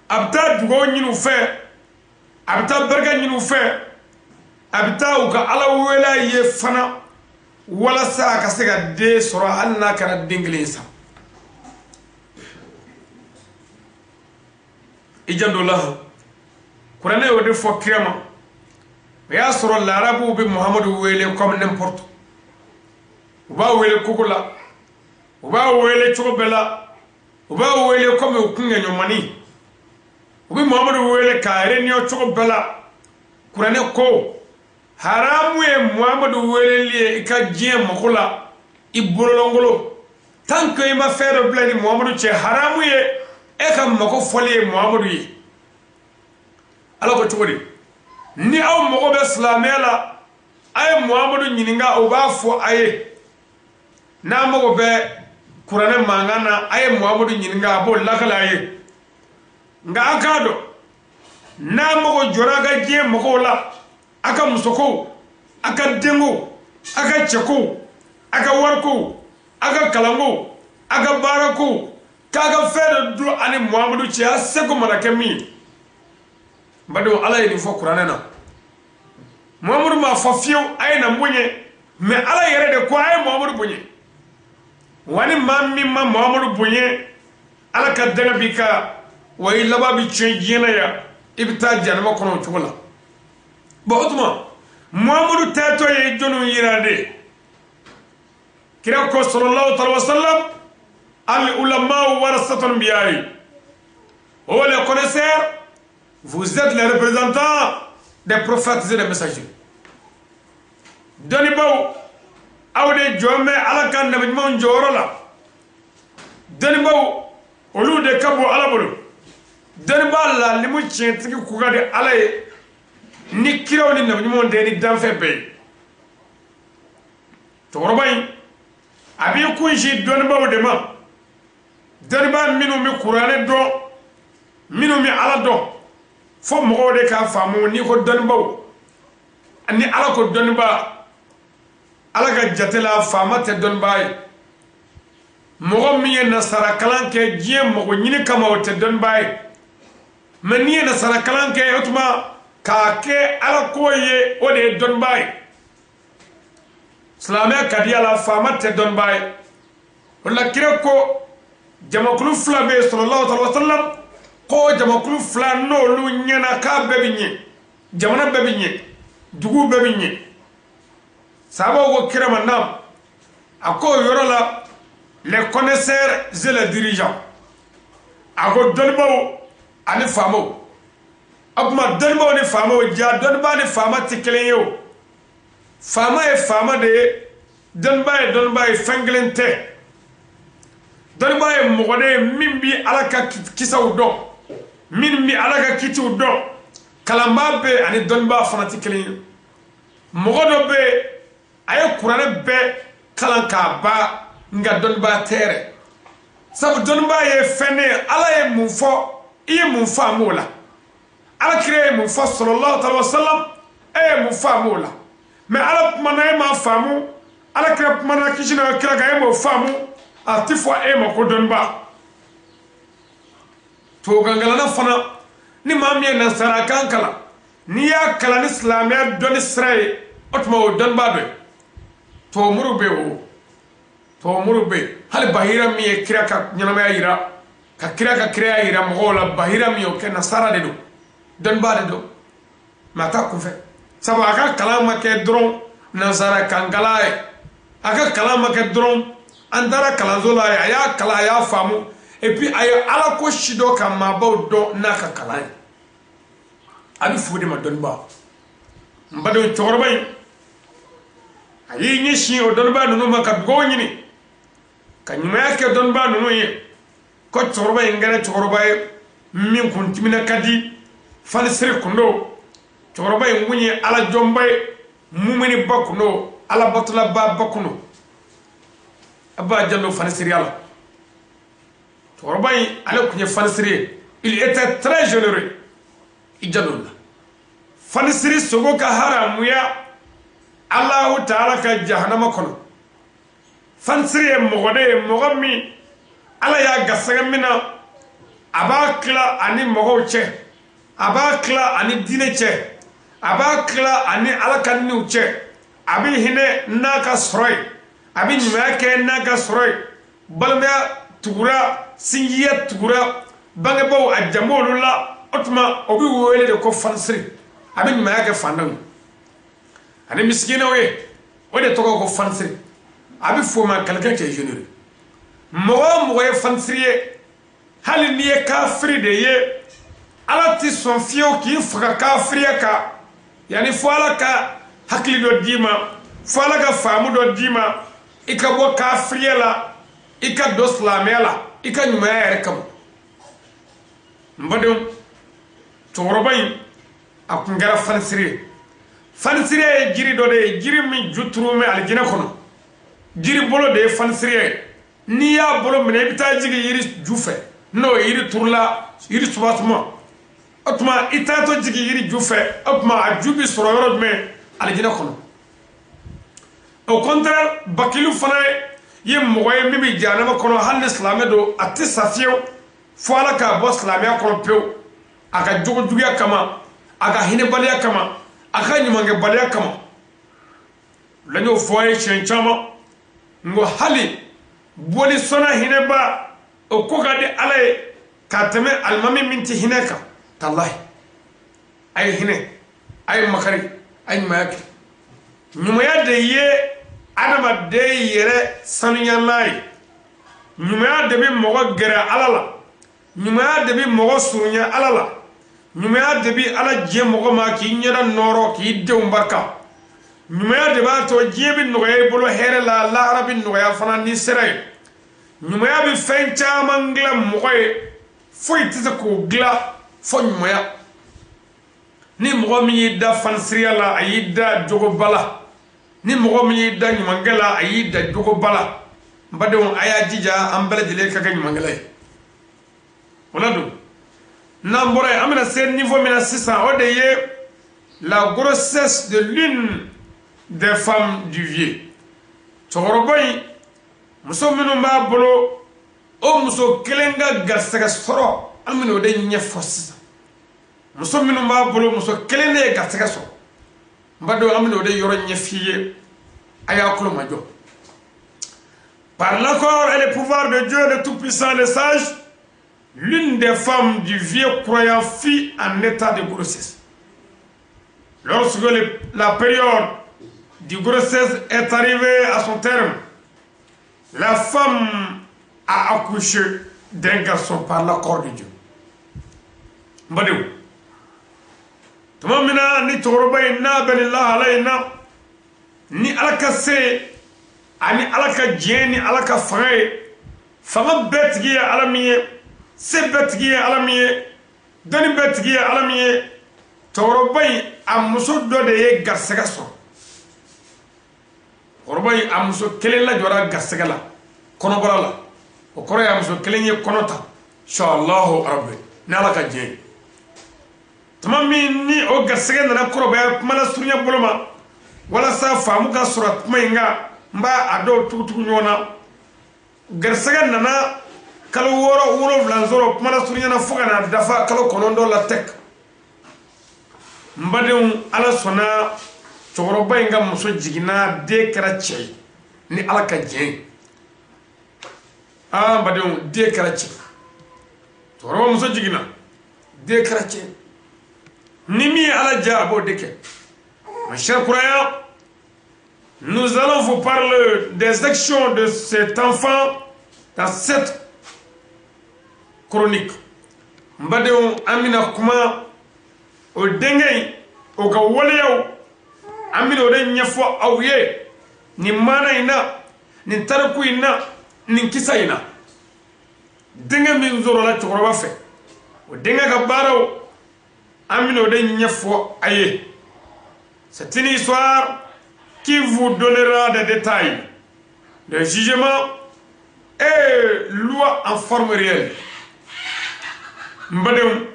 [SPEAKER 1] a bɛ taa dugawu ɲini u fɛ, a bɛ taa barika ɲini u fɛ, a bɛ taa u ka Ala wele ye fana, walasa a ka se ka den sɔrɔ, hali n'a kɛra den kelen ye sa. I janto la, kuranɛ y'o de fɔ kira ma. O y'a sɔrɔ larabuw bɛ Muhamadu wele comme n'importe. U b'a wele koko la, u b'a wele cogo bɛɛ la, u b'a wele comme u kunŋɛɲɔmani. U bɛ Muhamadu wele k'a réunion cogo bɛɛ la. Kuranɛ ko haramu ye Muhamadu weleli ye i ka diɲɛ mako la, i bololɔngolo. Tant que i ma fɛn dɔ bila i ni Muhamadu cɛ, haramu ye e ka mako fɔli ye Muhamadu ye. Ala ko cogo di? Ni aw mago bɛ silamɛya la, a ye Muhamadu ɲininka, o b'a fɔ a ye. N'a mago bɛ kuranɛ mankan na, a ye Muhamadu ɲininka, a b'o lakale a ye. Nka a k'a dɔn, n'a mago jɔra a ka diɲɛ magow la, a ka musokow, a ka denkow, a ka cɛkow, a ka warikow, a ka kalankow, a ka baarakow, k'a ka fɛn dɔ dun ani Muhamadu cɛ, a seko mana kɛ min ye. N badenw, Ala ye nin fɔ kuranɛ na. Muhamadu m'a fɔ fiyewu a ye na n bonya, mais Ala yɛrɛ de ko a ye Muhamadu bonya. Wa ni maa min ma Muhamadu bonya, Ala ka danga b'i kan, wa i laban bɛ tiɲɛ diɲɛ na yan, i bɛ taa jahanama kɔnɔ o cogo la. Bon, o tuma Muhamadu taatɔ ye jɔnniw yira de? Kira ko sallallahu alaihi wa sallam, al ulama warasatul anbiya. Oh les connaisseurs, vous êtes les représentants des prophètes et des messagers. Dɔnnibaw, aw de jɔn bɛ Ala ka nabi ɲumanw jɔyɔrɔ la. Dɔnnibaw, olu de ka bon Ala bolo. Dɔnnibaa la limu tiɲɛtigi ko ka di Ala ye ni kiraw ni nabi ɲumanw tɛ ni danfɛn bɛɛ ye. Cɛkɔrɔba in a b'i kunsin dɔnnibaw de ma, dɔnnibaa minnu bɛ kuranɛ dɔn, minnu bɛ Ala dɔn. Fo mɔgɔw de k'a faamu, n'i ko dɔnnibaw ni Ala ko dɔnnibaa, Ala ka jate la faama tɛ dɔnnibaa ye. Mɔgɔ min ye nasara kalan kɛ diɲɛ mago ɲini kama, o tɛ dɔnnibaa ye. Mais n'i ye nasara kalan kɛ, o tuma k'a kɛ Ala ko ye, o de ye dɔnnibaa ye. Silamɛya ka di a la, faama tɛ dɔnnibaa ye. O la kira ko jamakulu fila bɛ yen sallallahu alaihi wa sallam, ko jamakulu fila n'olu ɲɛna k'a bɛɛ bɛ ɲɛ, jamana bɛɛ bɛ ɲɛ, dugu bɛɛ bɛ ɲɛ. Sahabaw ko kira ma naam. A ko o yɔrɔ la, les connaisseurs et les dirigeants. A ko dɔnnibaw ani faamaw. O tuma dɔnnibaw ni faamaw, ja dɔnnibaa ni faama tɛ kelen ye o. Faama ye faama de ye, dɔnnibaa ye dɔnnibaa ye, fɛn kelen tɛ. Dɔnnibaa ye mɔgɔ de ye min bi Ala ka kisaw dɔn, min bi Ala ka kitiw dɔn. Kalanbaa bɛ yen ani dɔnnibaa fana tɛ kelen ye. Mɔgɔ dɔ bɛ yen, a ye kuranɛ bɛɛ kalan k'a ban Nka dɔnnibaa tɛ yɛrɛ, sabu dɔnnibaa ye fɛn de ye. Ala ye mun fɔ, i ye mun faamu o la? Ala kira ye mun fɔ, sallallahu alaihi wa sallam, e ye mun faamu o la? Mais Ala kumana, e m'a faamu. Ala kira kumana, kisi na kira kan, e m'o faamu. A ti fɔ e ma ko dɔnnibaa. Tubabukankalanna fana, ni maa min ye nansarakan kalan, n'i y'a kalan ni silamɛya dɔnni sira ye, o tuma o dɔnnibaa dɔ ye. Tubabumuru bɛ yen, o tubabumuru bɛ yen. Hali Bahira min ye kira ka ɲɛnamaya yira, ka kira ka kiraya yira mɔgɔw la, Bahira min y'o kɛ, nasara de don, dɔnnibaa de don. Mais a t'a kunfɛ, sabu a ka kalan ma kɛ dɔrɔn nansara kan kalan ye. A ka kalan ma kɛ dɔrɔn an taara kalanso la ye. A y'a kalan, a y'a faamu, et puis a ye Ala ko si dɔn, ka maabaw dɔn n'a ka kalan ye. A bɛ f'o de ma dɔnnibaa. N badenw, cɛkɔrɔba in, a y'i ɲɛsin o dɔnnibaa ninnu ma ka dugawu ɲini, ka ɲumanya kɛ dɔnnibaa ninnu ye, ko cɛkɔrɔba in kɛra cɛkɔrɔba ye min kun timina ka di, fanisiri kun don. Cɛkɔrɔba in kun ye Ala jɔnba ye, muminiba kun don, Ala batolaba ba kun don. A b'a janto fanisiriya la. Cɛkɔrɔba in, ale kun ye fanisiri ye. Il était très généreux. I janto la, fanisiri sogo ka haramuya Alahu Taala ka jahanama kɔnɔ. Fanisiri ye mɔgɔ de ye, mɔgɔ min Ala y'a garisɛgɛ min na, a b'a tila ani mɔgɔw cɛ, a b'a tila ani diinɛ cɛ, a b'a tila ani Ala ka niw cɛ. A bɛ hinɛ n'a ka sɔrɔ ye, a bɛ ɲumanya kɛ n'a ka sɔrɔ ye. Balimaya tugura, sinjiya tugura, bangebaaw a jamu olu la. O tuma o bɛ wele de ko fanisiri. A bɛ ɲumanya kɛ fantanw ye ani misikinɛw ye, o de tɔgɔ ko fanisiri. A bɛ f'o ma quelqu'un qui est généreux. Mɔgɔ o mɔgɔ ye fanisiri ye, hali n'i ye kafiri de ye, Ala ti sɔn fiyewu k'i faga kafiriya kan. Yanni fo Ala ka hakili dɔ d'i ma, fo Ala ka faamu dɔ d'i ma, i ka bɔ kafiriya la, i ka don silamɛya la, i ka ɲumanya yɛrɛ kama. N badenw, cɛkɔrɔba in, a kun kɛra fanisiri ye. Fanisiriya ye jiri dɔ de ye, jiri min ju turu bɛ alijinɛ kɔnɔ. Jiri bolo de ye fanisiriya ye. N'i y'a bolo minɛ, i bɛ taa jigin yiri ju fɛ, n'o ye yiri turula, yiri sumasuma. O tuma i taatɔ jigin yiri ju fɛ, o tuma a ju bɛ sɔrɔ yɔrɔ jumɛn? Alijinɛ kɔnɔ. Au contraire, bakilu fana ye mɔgɔ ye min bɛ jahanama kɔnɔ. Hali ni silamɛ don, a tɛ sa fiyewu fo Ala k'a bɔ silamɛya kɔnɔ pewu, a ka jogo juguya kama, a ka hinɛbaliya kama, a ka ɲumankɛbaliya kama. La y'o fɔ a ye siɲɛ caman, n ko hali bɔli sɔnna hinɛba, o ko ka di Ala ye ka tɛmɛ alimami min tɛ hinɛ kan. Talahi, a ye hinɛ, a ye makari, a ye ɲumanya kɛ. Ɲumanya de ye adamaden yɛrɛ sanuya n'a ye. Ɲumanya de bɛ mɔgɔ gɛrɛ Ala la. Ɲumanya de bɛ mɔgɔ surunya Ala la. Ɲumanya de bɛ Ala diɲɛ mɔgɔ ma k'i ɲɛda nɔrɔ, k'i denw barika. Ɲumanya de b'a to diɲɛ bɛ nɔgɔya i bolo hɛrɛ la, lahara bɛ nɔgɔya fana n'i sera yen. Ɲumanya bɛ fɛn caman dilan mɔgɔ ye, foyi tɛ se k'o dilan fo ɲumanya. Ni mɔgɔ min y'i da fanisiriya la, a y'i da jogoba la. Ni mɔgɔ min y'i da ɲumankɛ la, a y'i da jogoba la. N badenw, a y'a jija an bɛɛ lajɛlen ka kɛ ɲumankɛla ye. O la don, n'an bɔra yen, an bɛna se niveau min na sisan, o de ye la grossesse de l'une des femmes du vieux. Cɛkɔrɔba in, muso minnu b'a bolo, o muso kelen ka garisɛgɛ sɔrɔ, an bɛna o de ɲɛfɔ sisan. Muso minnu b'a bolo, muso kelen de ye garisɛgɛ sɔrɔ. N badenw, an bɛna o de yɔrɔ ɲɛf'i ye. A y'a tulo majɔ. Par l'accord et le pouvoir de Dieu, le Tout-Puissant, le Sage, l'une des femmes du vieux croyant fut en état de grossesse. Lorsque la période du grossesse est arrivée à son terme, la femme a accouché d'un garçon par l'accord de Dieu. N badenw, tuma min na ni cɛkɔrɔba in n'a bɛ nin lahala in na, ni Ala ka se ani Ala ka diɲɛ ni Ala ka fanga ye, fanga bɛɛ tigi ye Ala min ye, se bɛɛ tigi ye Ala min ye, dɔnni bɛɛ tigi ye Ala min ye, cɛkɔrɔba in a muso dɔ de ye garisɛgɛ sɔrɔ. Cɛkɔrɔba in a muso kelen lajɔra garisɛgɛ la. Kɔnɔbara la o kɔrɔ ye a muso kelen ye kɔnɔ ta inshallahu rabbi ni Ala ka diɲɛ ye. Tuma min ni o garisɛgɛ nana kɔrɔbaya kuma la surunya bolo ma walasa faamu ka sɔrɔ kuma in kan, n b'a a dɔw tugutugu ɲɔgɔn na. Garisɛgɛ nana kalo 6 7 sɔrɔ kuma la surunya na fo ka na dafa kalo 9 la tɛk. N badenw, Ala sɔnna cɛkɔrɔba in ka muso jiginna, den kɛra cɛ ye ni Ala ka diɲɛ ye. Aa n badenw, den kɛra cɛ ye. Cɛkɔrɔba muso jiginna, den kɛra cɛ ye. Ni min ye Ala diya, a b'o de kɛ. Mes chers croyants, nous allons vous parler des actions de cet enfant dans cette chronique. N badenw, an bɛna kuma o denkɛ in o ka waleyaw, an bɛna o de ɲɛfɔ aw ye nin maana in na, nin tariku in na, nin kisa in na. Denkɛ min sɔrɔla cɛkɔrɔba fɛ, o denkɛ ka baaraw, an bɛna o de ɲɛfɔ a ye. C'est une histoire qui vous donnera des détails de jugement et loi en forme réelle. N badenw,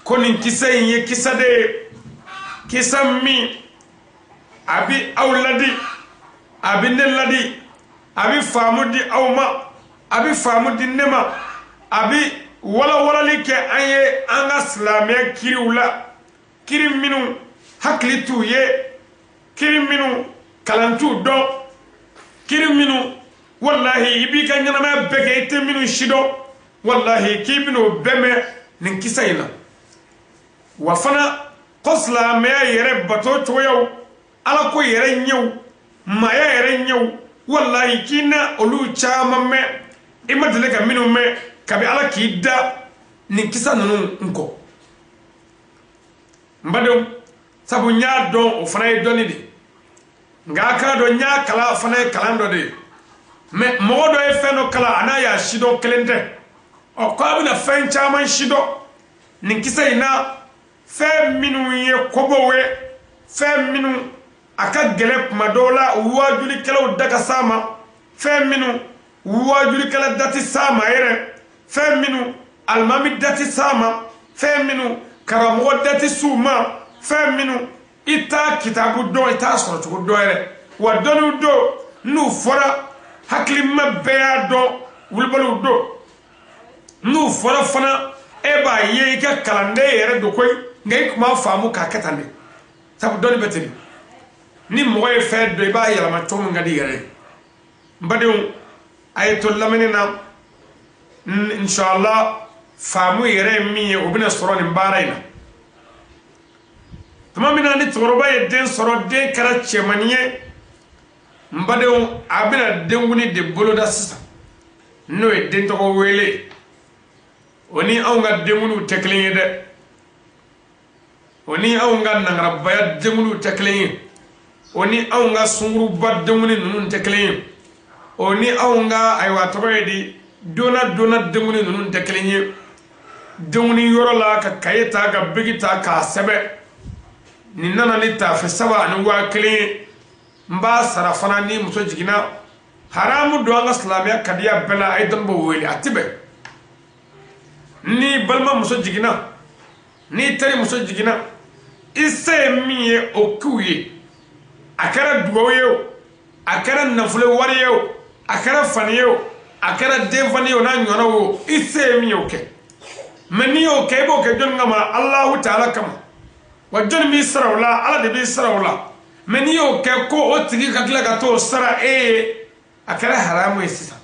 [SPEAKER 1] ko nin kisa in ye kisa de ye, kisa min a bi aw ladi, a bi ne ladi, a bi faamu di aw ma, a bi faamu di ne ma, a bi walawalali kɛ an ye an ka silamɛya kiriw la, kiri minnu hakili t'u ye, kiri minnu kalan t'u dɔn, kiri minnu walahi i b'i ka ɲɛnamaya bɛɛ kɛ i tɛ minnu si dɔn, walahi k'i bɛn'o bɛɛ mɛn nin kisa in na. Wa fana ko silamɛya yɛrɛ bato cogoyaw, Ala ko yɛrɛ ɲɛw, maaya yɛrɛ ɲɛw, walahi k'i na olu caman mɛn i ma deli ka minnu mɛn kabi Ala k'i da nin kisa ninnu n kɔ. N badenw, sabu n y'a dɔn o fana ye dɔnni de ye, nka a k'a dɔn n y'a kalan fana ye kalan dɔ de ye. Mɛ mɔgɔ dɔ ye fɛn dɔ kalan a n'a y'a sidɔn kelen tɛ. Ɔ ko a bɛna fɛn caman sidɔn nin kisa in na, fɛn minnu ye kɔbɔw ye, fɛn minnu a ka gɛlɛn kuma dɔw la waajulikɛlaw da ka s'a ma, fɛn minnu waajulikɛla da tɛ s'a ma yɛrɛ, fɛn minnu alimami da tɛ s'a ma, fɛn minnu karamɔgɔ da tɛ s'u ma, fɛn minnu i t'a kitabu dɔn, i t'a sɔrɔ cogo dɔn yɛrɛ. Wa dɔnniw don n'u fɔra hakilima bɛɛ y'a dɔn, wulibaliw don n'u fɔra fana e b'a ye i ka kalanden yɛrɛ don koyi, nka i tun b'a faamu k'a kɛ tan de, sabu dɔnni bɛ ten de. Ni mɔgɔ ye fɛn dɔn i b'a yɛlɛma cogo min ka di i yɛrɛ ye. N badenw, a ye to lamɛnni na, inshallah faamu yɛrɛ ye min ye o bɛna sɔrɔ nin baara in na. Tuma min na ni cɛkɔrɔba ye den sɔrɔ, den kɛra cɛmannin ye, n badenw, a bɛna denkundi de boloda sisan, n'o ye den tɔgɔ wele. O ni anw ka denkundiw tɛ kelen ye dɛ, o ni anw ka nangarabaya denkundiw tɛ kelen ye, o ni anw ka sunkuruba denkundi ninnu tɛ kelen ye, o ni anw ka ayiwa tɔgɔ ye di donna donna denkundi ninnu tɛ kelen ye. Denkundi yɔrɔ la ka kaye ta ka bigi ta k'a sɛbɛn, nin nana ni taafe 3 ani 1000 ye, n b'a sara fana ni muso jiginna. Haramu don an ka silamɛya kadiya bɛɛ la, a ye dɔnnibaaw wele, a ti bɛn. Ni balima muso jiginna, ni teri muso jiginna, i se ye min ye o k'u ye, a kɛra dugawu ye o, a kɛra nafolo wari ye o, a kɛra fani ye o, a kɛra denfani ye o n'a ɲɔgɔnnaw o, i se ye min ye o kɛ. Mɛ n'i y'o kɛ, i b'o kɛ jɔnni kama? Alahu taala kama. Wa jɔnni b'i sara o la? Ala de b'i sara o la. Mɛ n'i y'o kɛ ko o tigi ka tila ka t'o sara e ye, a kɛra haramu ye sisan.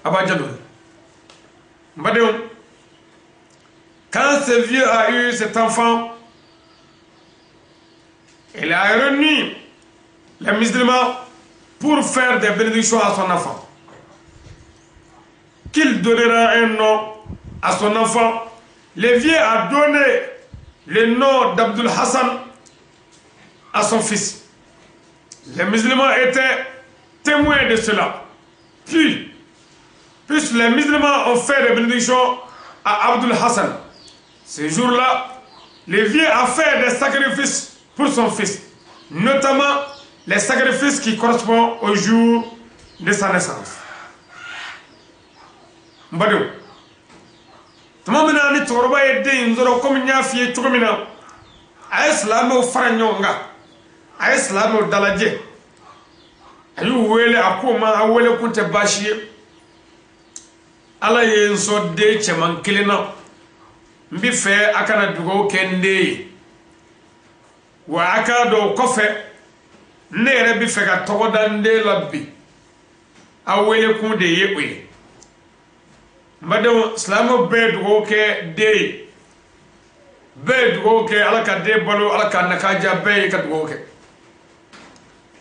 [SPEAKER 1] A b'a jalo. N badenw, quand ce vieux a eu cet enfant, il a réuni les musulmans pour faire des bénédictions à son enfant, qu'il donnera un nom à son enfant. Le vieux a donné le nom d'Abdul Hassan à son fils. Les musulmans étaient témoins de cela. Puis les musulmans ont fait des bénédictions à Abdul Hassan. Ce jour-là, le vieux a fait des sacrifices pour son fils, notamment les sacrifices qui correspondent au jour de sa naissance. N badenw, tuma min na ni cɛkɔrɔba ye den in sɔrɔ, komi n y'a f'i ye cogo min na, a ye silamɛw fara ɲɔgɔn kan, a ye silamɛw dalajɛ, a y'u wele, a k'o ma a wele kun tɛ baasi ye. Ala ye n sɔn den cɛman kelen na, n bi fɛ a kana dugawu kɛ n den ye, wa a k'a dɔn o kɔfɛ ne yɛrɛ bi fɛ ka tɔgɔ da n den la bi, a wele kun de ye o ye. N badenw, silamɛw bɛɛ ye dugawu kɛ den ye, bɛɛ ye dugawu kɛ Ala ka den balo, Ala k'a nafa diya, bɛɛ ye ka dugawu kɛ.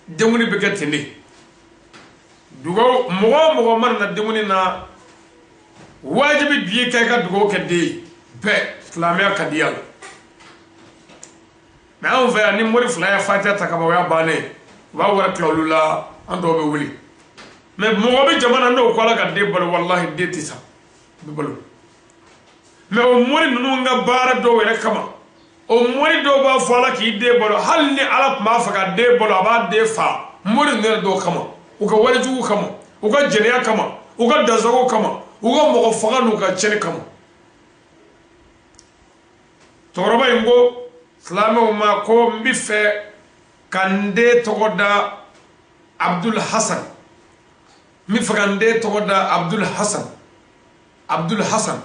[SPEAKER 1] Denkundi bɛ kɛ ten de. Dugawu, mɔgɔ o mɔgɔ mana na denkundi na, wajibi bi ye k'a ka dugawu kɛ den ye, bɛɛ silamɛya ka di a la. Mɛ anw fɛ yan, ni mori fila ye fatiya ta ka ban, o y'a bannen ye, u b'a wari tila olu la, an tɔw bɛ wuli. Mɛ mɔgɔ bɛ jamana n'o ko Ala ka den balo, walahi den tɛ sa, bɛ balo. Mɛ o mori ninnu ka baara dɔw yɛrɛ kama, o mori dɔw b'a fɔ Ala k'i den balo, hali ni Ala tun b'a fɛ ka den balo, a b'a den fa mori ninnu yɛrɛ dɔw kama, u ka walejugu kama, u ka jɛnɛya kama, u ka dansago kama, u ka mɔgɔ faga n'u ka tiɲɛni kama. Cɛkɔrɔba in ko silamɛw ma ko n bi fɛ ka n den tɔgɔ da Abdul Hasan, n bi fɛ ka n den tɔgɔ da Abdul Hasan, Abdul Hasan.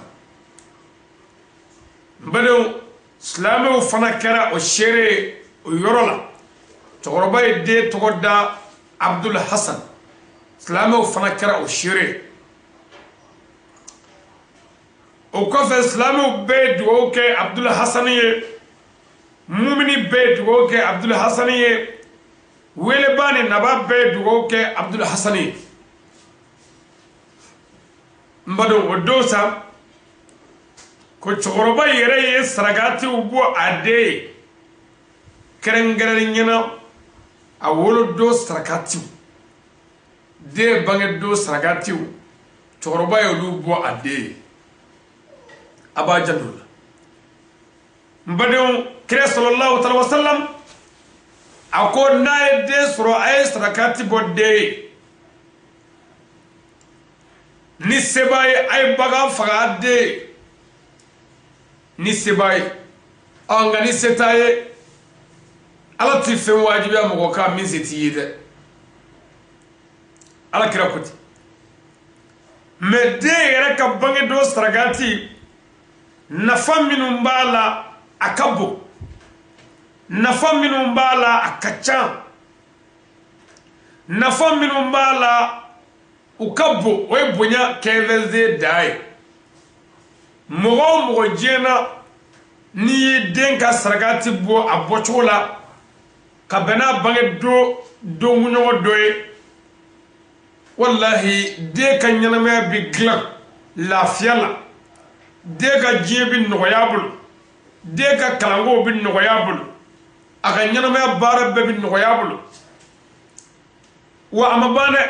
[SPEAKER 1] N badenw, silamɛw fana kɛra o seere ye o yɔrɔ la. Cɛkɔrɔba ye den tɔgɔ da Abdul Hasan, silamɛw fana kɛra o seere ye. O kɔfɛ silamɛw bɛɛ ye dugawu kɛ Abdul Hasan ye, mumini bɛɛ ye dugawu kɛ Abdul Hasan ye, weleba ni naba bɛɛ ye dugawu kɛ Abdul Hasan ye. N badenw, o don sa ko cɛkɔrɔba yɛrɛ ye sarakatiw bɔ a den ye, kɛrɛnkɛrɛnnen ɲɛna a wolodon sarakatiw, den bangedon sarakatiw, cɛkɔrɔba ye olu bɔ a den ye. A b'a janto la. N badenw, kira sallallahu alaihi wa sallam a ko n'a ye den sɔrɔ, a ye sarakati bɔ den ye, ni se b'a ye a ye bagan faga a den ye, ni se b'a ye. Ɔ nka ni se t'a ye, Ala ti fɛn wajibiya mɔgɔ kan min se t'i ye dɛ, Ala kira ko ten. Mɛ den yɛrɛ ka bange don sarakati, nafa minnu b'a la a ka bon, nafa minnu b'a la a ka ca, nafa minnu b'a la u ka bon, o ye bonya kɛnfɛnsen dan ye. Mɔgɔ o mɔgɔ diɲɛ na, n'i ye den ka sarakati bɔ a bɔcogo la ka bɛn n'a bange don donkunɲɔgɔn dɔ ye, walahi den ka ɲɛnamaya bɛ dilan lafiya la, den ka diɲɛ bɛ nɔgɔya a bolo, den ka kalanko bɛ nɔgɔya a bolo, a ka ɲɛnamaya baara bɛɛ bɛ nɔgɔya a bolo. Wa a ma ban dɛ,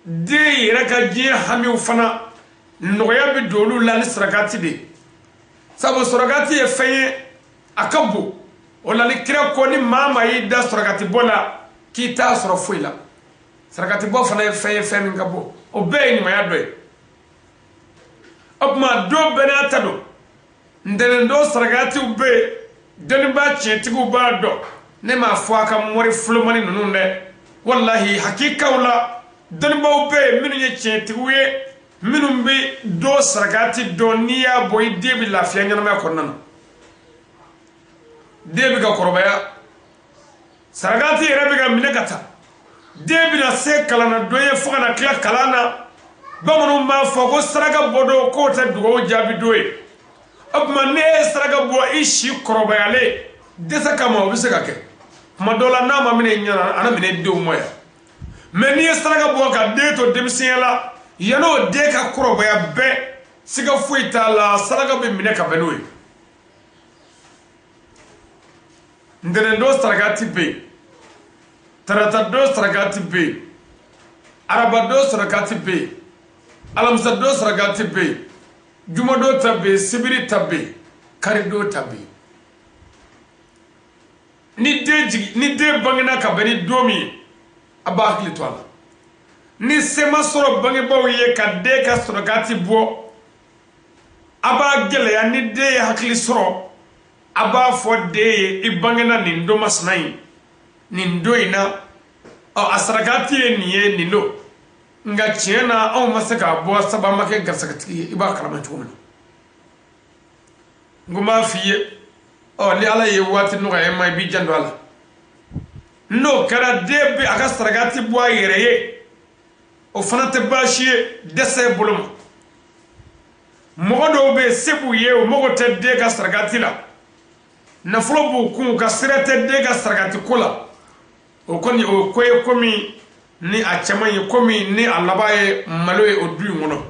[SPEAKER 1] den yɛrɛ ka diɲɛ hamiw fana nɔgɔya bɛ don olu la ni sarakati de ye. Sabu sarakati ye fɛn ye a ka bon, o la ni kira ko ni maa maa y'i da sarakati bɔ la k'i t'a sɔrɔ foyi la. Sarakati bɔ fana ye fɛn ye, fɛn min ka bon, o bɛɛ ye ɲumanya dɔ ye. O tuma don bɛɛ n'a ta don. Ntɛnɛn don sarakatiw bɛ yen, dɔnnibaa tiɲɛtigiw b'a dɔn. Ne m'a fɔ a ka mori fulomani ninnu dɛ, walahi hakikaw la dɔnnibaaw bɛ yen minnu ye tiɲɛtigiw ye, minnu bɛ don sarakati dɔn, n'i y'a bɔ i den bɛ lafiya ɲɛnamaya kɔnɔna na, den bɛ ka kɔrɔbaya, sarakati yɛrɛ bɛ ka minɛ ka taa, den bɛna se kalan na dɔ ye fo ka na tila kalan na. Bamananw b'a fɔ ko saraka bɔ don k'o tɛ dugawu jaabi don ye. O tuma n'e ye saraka bɔ i si kɔrɔbayalen dɛsɛ kama, o bɛ se ka kɛ tuma dɔ la n'a ma minɛ i ɲɛna, a na minɛ denw ma yan. Mɛ n'i ye saraka bɔ ka den to denmisɛnya la, yann'o den ka kɔrɔbaya bɛɛ, siga foyi t'a la, saraka bɛ minɛ ka bɛn n'o ye. Ntɛnɛn don sarakati bɛ yen, tarata don sarakati bɛ yen, araba don sarakati bɛ yen, alamisa don sarakati bɛ yen, jumadon ta bɛ yen, sibiri ta bɛ yen, karidon ta bɛ yen. Ni den jigi, ni den bangena ka bɛn ni don min ye, a b'a hakili to a la. Ni se ma sɔrɔ bangebaaw ye ka den ka sarakati bɔ, a b'a gɛlɛya. Ni den ye hakili sɔrɔ, a b'a fɔ den ye: i bangena nin don masina in, nin don in na, ɔ a sarakati ye nin ye, nin don. Nka tiɲɛ na, anw ma se k'a bɔ, sabu an ma kɛ garisɛgɛtigi ye. I b'a kalama cogo min na, n ko n b'a f'i ye, ɔ ni Ala ye waati nɔgɔya e ma, i b'i janto a la. N'o kɛra, den bɛ a ka sarakati bɔ a yɛrɛ ye, o fana tɛ baasi ye dɛsɛ bolo ma. Mɔgɔ dɔw bɛ yen, se b'u ye, u mago tɛ den ka sarakati la, nafolo b'u kun, u ka sira tɛ den ka sarakati ko la. O kɔni, o ye ko ye komi ni a cɛman ye, komi ni a laban ye malo ye o du in kɔnɔ.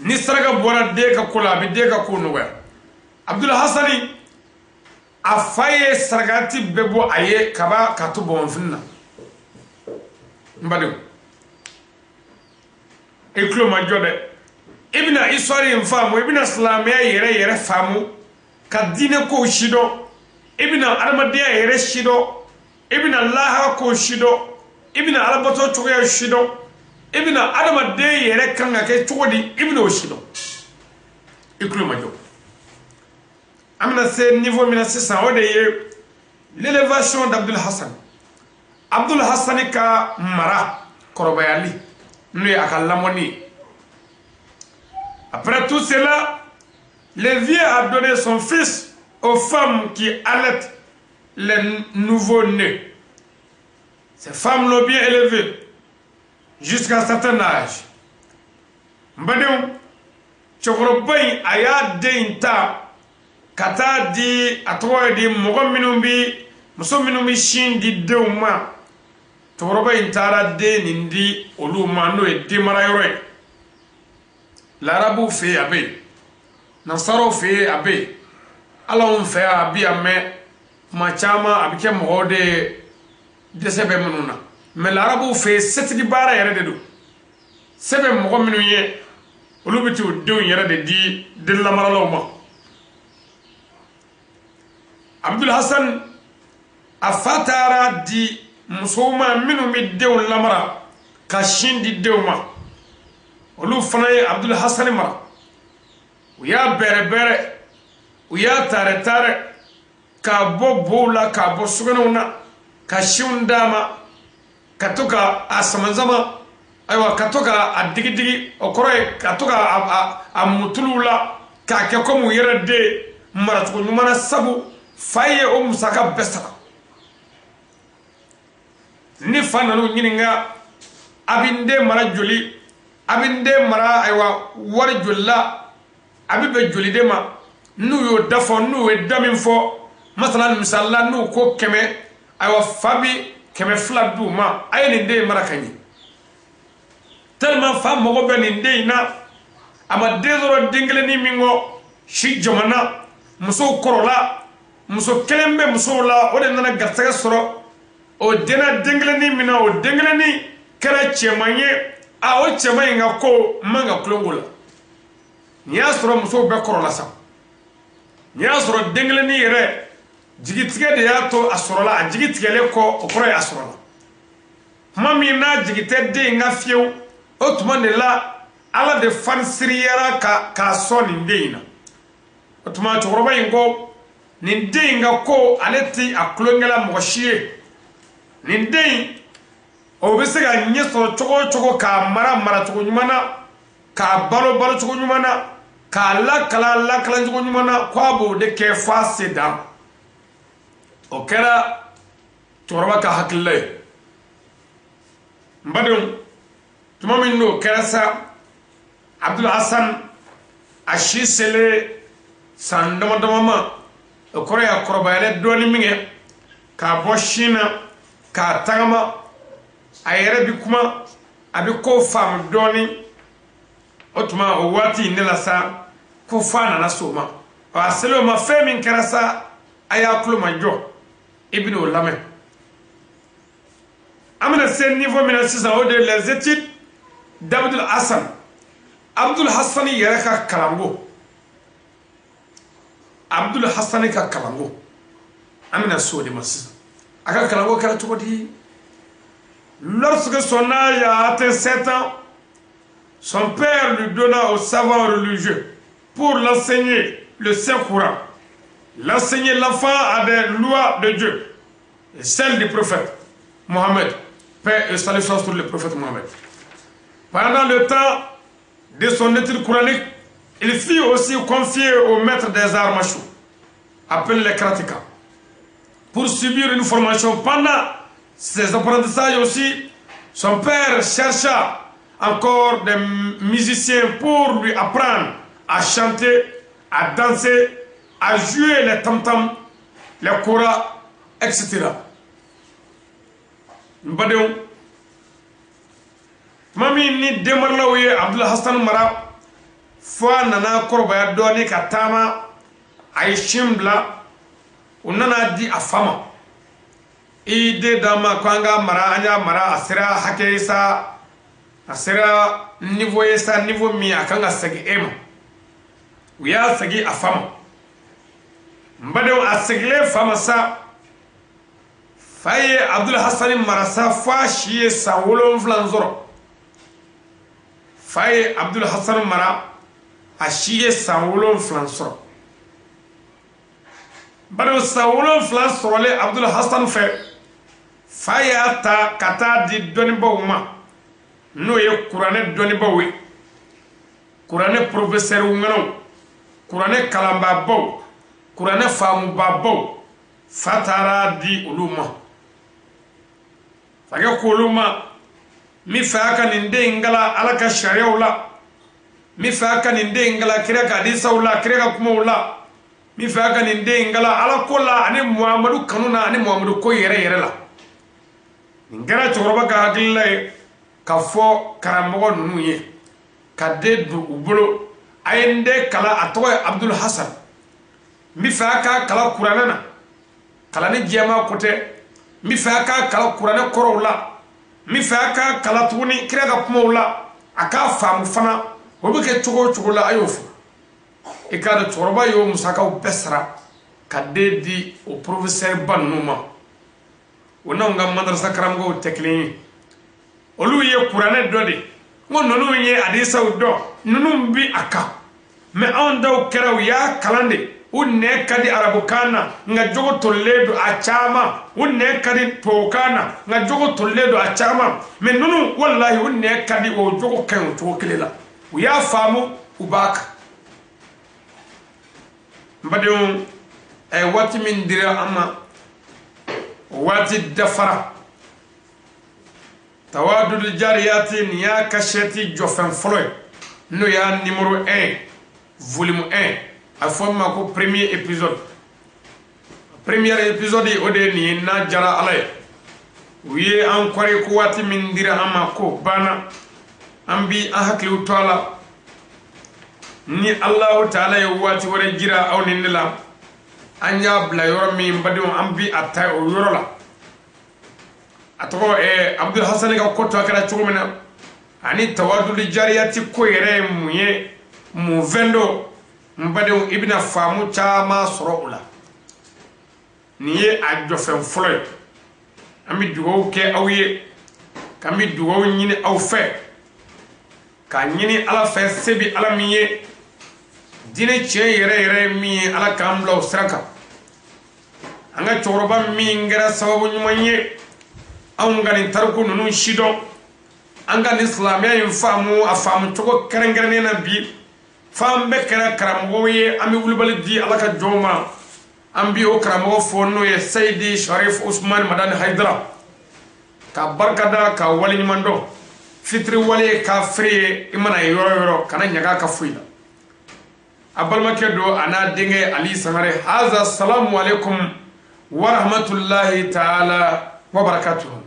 [SPEAKER 1] Ni saraka bɔra den ka ko la, a bɛ den ka ko nɔgɔya. Abdul Hasani, a fa ye sarakati bɛɛ bɔ a ye kaba k'a to bɔnfini na. N badenw, i tulo ma jɔ dɛ. I bɛna histoire in faamu, i bɛna silamɛya yɛrɛ yɛrɛ faamu, ka diinɛ kow sidɔn, i bɛna adamadenya yɛrɛ sidɔn, i bɛna lahara kow sidɔn, i bɛna alabato cogoya sidɔn, i bɛna adamaden yɛrɛ kan ka kɛ cogo di, i bɛna o sidɔn. I tulo ma jɔ. An bɛna se niveau min na sisan, o de ye l'élévation d'Abdul Hassan, Abdul Hassan ka mara kɔrɔbayali, n'o ye a ka lamɔni ye. Après tout cela, le vieux a donné son fils aux femmes qui allaitent les nouveaux-nés. Ces femmes l'ont bien élevé jusqu'à un certain âge. N badenw, cɛkɔrɔba in, a y'a den in ta ka taa di, a tɔgɔ ye di, mɔgɔ minnu bi, muso minnu bɛ sin di denw ma. Cɛkɔrɔba in taara den nin di olu ma, n'o ye denmarayɔrɔ ye. Larabuw fɛ yen, a bɛ yen, nasaraw fɛ yen, a bɛ yen, ala anw fɛ yan, a bɛ yan. Mɛ kuma caman, a bɛ kɛ mɔgɔw de ye dɛsɛ bɛ minnu na. Mɛ larabuw fɛ yen, setigi baara yɛrɛ de don. Se bɛ mɔgɔ minnu ye, olu bɛ t'u denw yɛrɛ de di den lamaralaw ma. Abdul Hasan, a fa taara di musow ma minnu bɛ denw lamara ka sin di denw ma. Olu fana ye Abdul Hasan mara, u y'a bɛrɛ bɛrɛ, u y'a taarɛ taarɛ, k'a bɔ bow la, k'a bɔ sugunɛw na, ka sinw d'a ma, ka to ka a samasama, ayiwa, ka to ka a digidigi, o kɔrɔ ye ka to ka a mutuluw la, k'a kɛ komi u yɛrɛ den, maracogo ɲuman na, sabu fa ye o musaka bɛɛ sara. Ni fa nan'u ɲininka: a bɛ n den mara joli? A bɛ n den mara, ayiwa, wari joli la? A bɛ bɛn joli de ma? N'u y'o da fɔ, n'u ye da min fɔ, masala misali la, n'u ko 100, ayiwa, fa bi 200 d'u ma. A ye nin den mara ka ɲɛ. Tellement fa mago bɛ nin den in na, a ma den sɔrɔ den kelennin min kɔ, si jamana musow kɔrɔla, muso kelen bɛ musow la, o de nana garisɛgɛ sɔrɔ. O denna den kelennin min na, o den kelennin kɛra cɛman ye. A o cɛman in ka ko man ka tulon ko la. Nin y'a sɔrɔ musow bɛɛ kɔrɔla sa. Nin y'a sɔrɔ den kelennin yɛrɛ jigitigɛ de y'a to a sɔrɔla. A jigi tigɛlen kɔ, o kɔrɔ ye a sɔrɔla tuma min n'a jigi tɛ den in ka fiyewu, o tuma de la Ala de fanisiriyara ka k'a sɔn nin den in na. O tuma cɛkɔrɔba in ko nin den in ka ko, ale ti a tulonkɛla mɔgɔ si ye. Nin den in, o bɛ se ka ɲɛ sɔrɔ cogo o cogo, k'a mara maracogo ɲuman na, k'a balo balocogo ɲuman na, k'a lakalan lakalancogo ɲuman na, k'a b'o de kɛ f'a se dan. O kɛra cɛkɔrɔba ka hakilila ye. N badenw, tuma min n'o kɛra sa, Abdul Hasan a si selen san dama dama ma, o kɔrɔ ye a kɔrɔbayalen dɔɔnin min kɛ, k'a bɔ sin na, k'a tagama, a yɛrɛ bi kuma, a bɛ ko faamu dɔɔnin. O tuma o waati in de la sa, ko fa nana s'o ma. A selen o ma, fɛn min kɛra sa, a y'a tulo ma jɔ, i bɛn'o lamɛn. An bɛna se niveau min na sisan, o de ye les études d'Abdul Hasan, Abdul Hasan yɛrɛ ka kalanko. Abdul Hasan ka kalanko, an bɛna se o de ma sisan. A ka kalanko kɛra cogo di? Lorsque son âge a atteint 7 ans, son père lui donna au savant religieux pour l'enseigner le Saint-Coran, l'enseigner l'enfant à des lois de Dieu et celles du prophète Mohammed. Paix et salut soient sur le prophète Mohammed. Pendant le temps de son étude coranique, il fit aussi confier au maître des arts martiaux, appelé les karatékas, pour subir une formation. Pendant ses apprentissages aussi, son père chercha encore des musiciens pour lui apprendre à chanter, à danser, à jouer les tam-tams, les koras, etc. N badenw, tuma min ni denmaralaw ye Abdul Hassan mara fo a nana kɔrɔbaya dɔɔni ka taama, a ye sin bila, u nana di a fa ma. I den d'an ma ko an ka mara, an y'a mara, a sera hakɛ ye sa, a sera niveau ye sa, niveau min a kan ka segin e ma. U y'a segin a fa ma. N badenw, a segilen fa ma sa, fa ye Abdul Hassan mara sa fo a si ye san 7 sɔrɔ. Fa ye Abdul Hassan mara, a si ye san 7 sɔrɔ. Bari san 7 sɔrɔlen Abdul Hassan fɛ, fa y'a ta ka taa di dɔnnibaw ma, n'o ye kuranɛ dɔnnibaw ye, kuranɛ professeur ŋanaw, kuranɛ kalanbaabaw, kuranɛ faamubabaw. Fa taara di olu ma. Fakɛ ko olu ma, min fɛ a ka nin den in kalan Ala ka sariyaw la, min fɛ a ka nin den in kalan kira ka hadisaw la, kira ka kumaw la, min fɛ a ka nin den in kalan Ala ko la ani Muhamadu kanu na ani Muhamadu ko yɛrɛ yɛrɛ la. Nin kɛra cɛkɔrɔba ka hakilila ye ka fɔ karamɔgɔ ninnu ye ka den don u bolo. A ye n den kalan, a tɔgɔ ye Abdul Hassan, n bɛ fɛ a k'a kalan kuranɛ na, kalanni jɛman ko tɛ, n bɛ fɛ a k'a kalan kuranɛ kɔrɔw la, n bɛ fɛ a k'a kalan tuguni kira ka kumaw la, a k'a faamu fana. O bɛ kɛ cogo o cogo la, a y'o fɔ. I k'a dɔn cɛkɔrɔba y'o musakaw bɛɛ sara ka den di o professeur ba ninnu ma. O n'anw ka madarasa karamɔgɔw tɛ kelen ye. Olu ye kuranɛ dɔ de, n ko ninnu ye hadisaw dɔn, ninnu bi a kan. Mɛ anw taw kɛra u y'a kalan de, u nɛ ka di arabukan na, nka jogo tolilen don a caman. U nɛ ka di tubabukan na, nka jogo tolilen don a caman. Mɛ ninnu walahi, u nɛ ka di, o jogo ka ɲi o cogo kelen la. U y'a faamu, u b'a kan. N badenw, waati min dira an ma, o waati dafara. Tawadudu jariyati, nin y'a kasɛti jɔfɛn fɔlɔ ye, n'o y'a numéro 1, volume 1, a fɔ min ma ko premier épisode. Premier épisode, o de ye nin ye. N'a diyara Ala ye, u ye an kɔri ko waati min dira an ma ko banna, an bi an hakiliw to a la. Ni Alahu taala ye waati wɛrɛ jira aw ni ne la, an y'a bila yɔrɔ min, badenw, an bi a ta o yɔrɔ la. A tɔgɔ Abdul Hasani ka ko tɔ kɛra cogo min na, ani tawaduli jariyati ko yɛrɛ ye mun ye, mun fɛn don, n badenw, i bɛna faamu caman sɔrɔ o la. Nin ye a jɔfɛn fɔlɔ ye. An bɛ dugawu kɛ aw ye, k'an bɛ dugawu ɲini aw fɛ, k'a ɲini Ala fɛ, se bi Ala min ye, diinɛ tiɲɛ yɛrɛ yɛrɛ ye min ye, Ala k'an bila o sira kan. An ka cɛkɔrɔba min kɛra sababu ɲuman ye anw ka nin tariku ninnu sidɔn, an ka nin silamɛya in faamu a faamu cogo kɛrɛnkɛrɛnnen na bi, f'an bɛɛ kɛra karamɔgɔw ye. An bɛ wulibali di Ala ka jɔnw ma. An bi o karamɔgɔ fɔ, n'o ye Seyidi Sharif Usman Madani Hayidara, ka barika da, ka waleɲuman dɔn. Fitiri wale ye kafiri ye, i mana ye yɔrɔ yɔrɔ, kana ɲaga ka foyi la. A balimakɛ don, a n'a denkɛ Ali Sangare. Haza salamu alaikum wa rahmatullahi taala wa barakatuhu.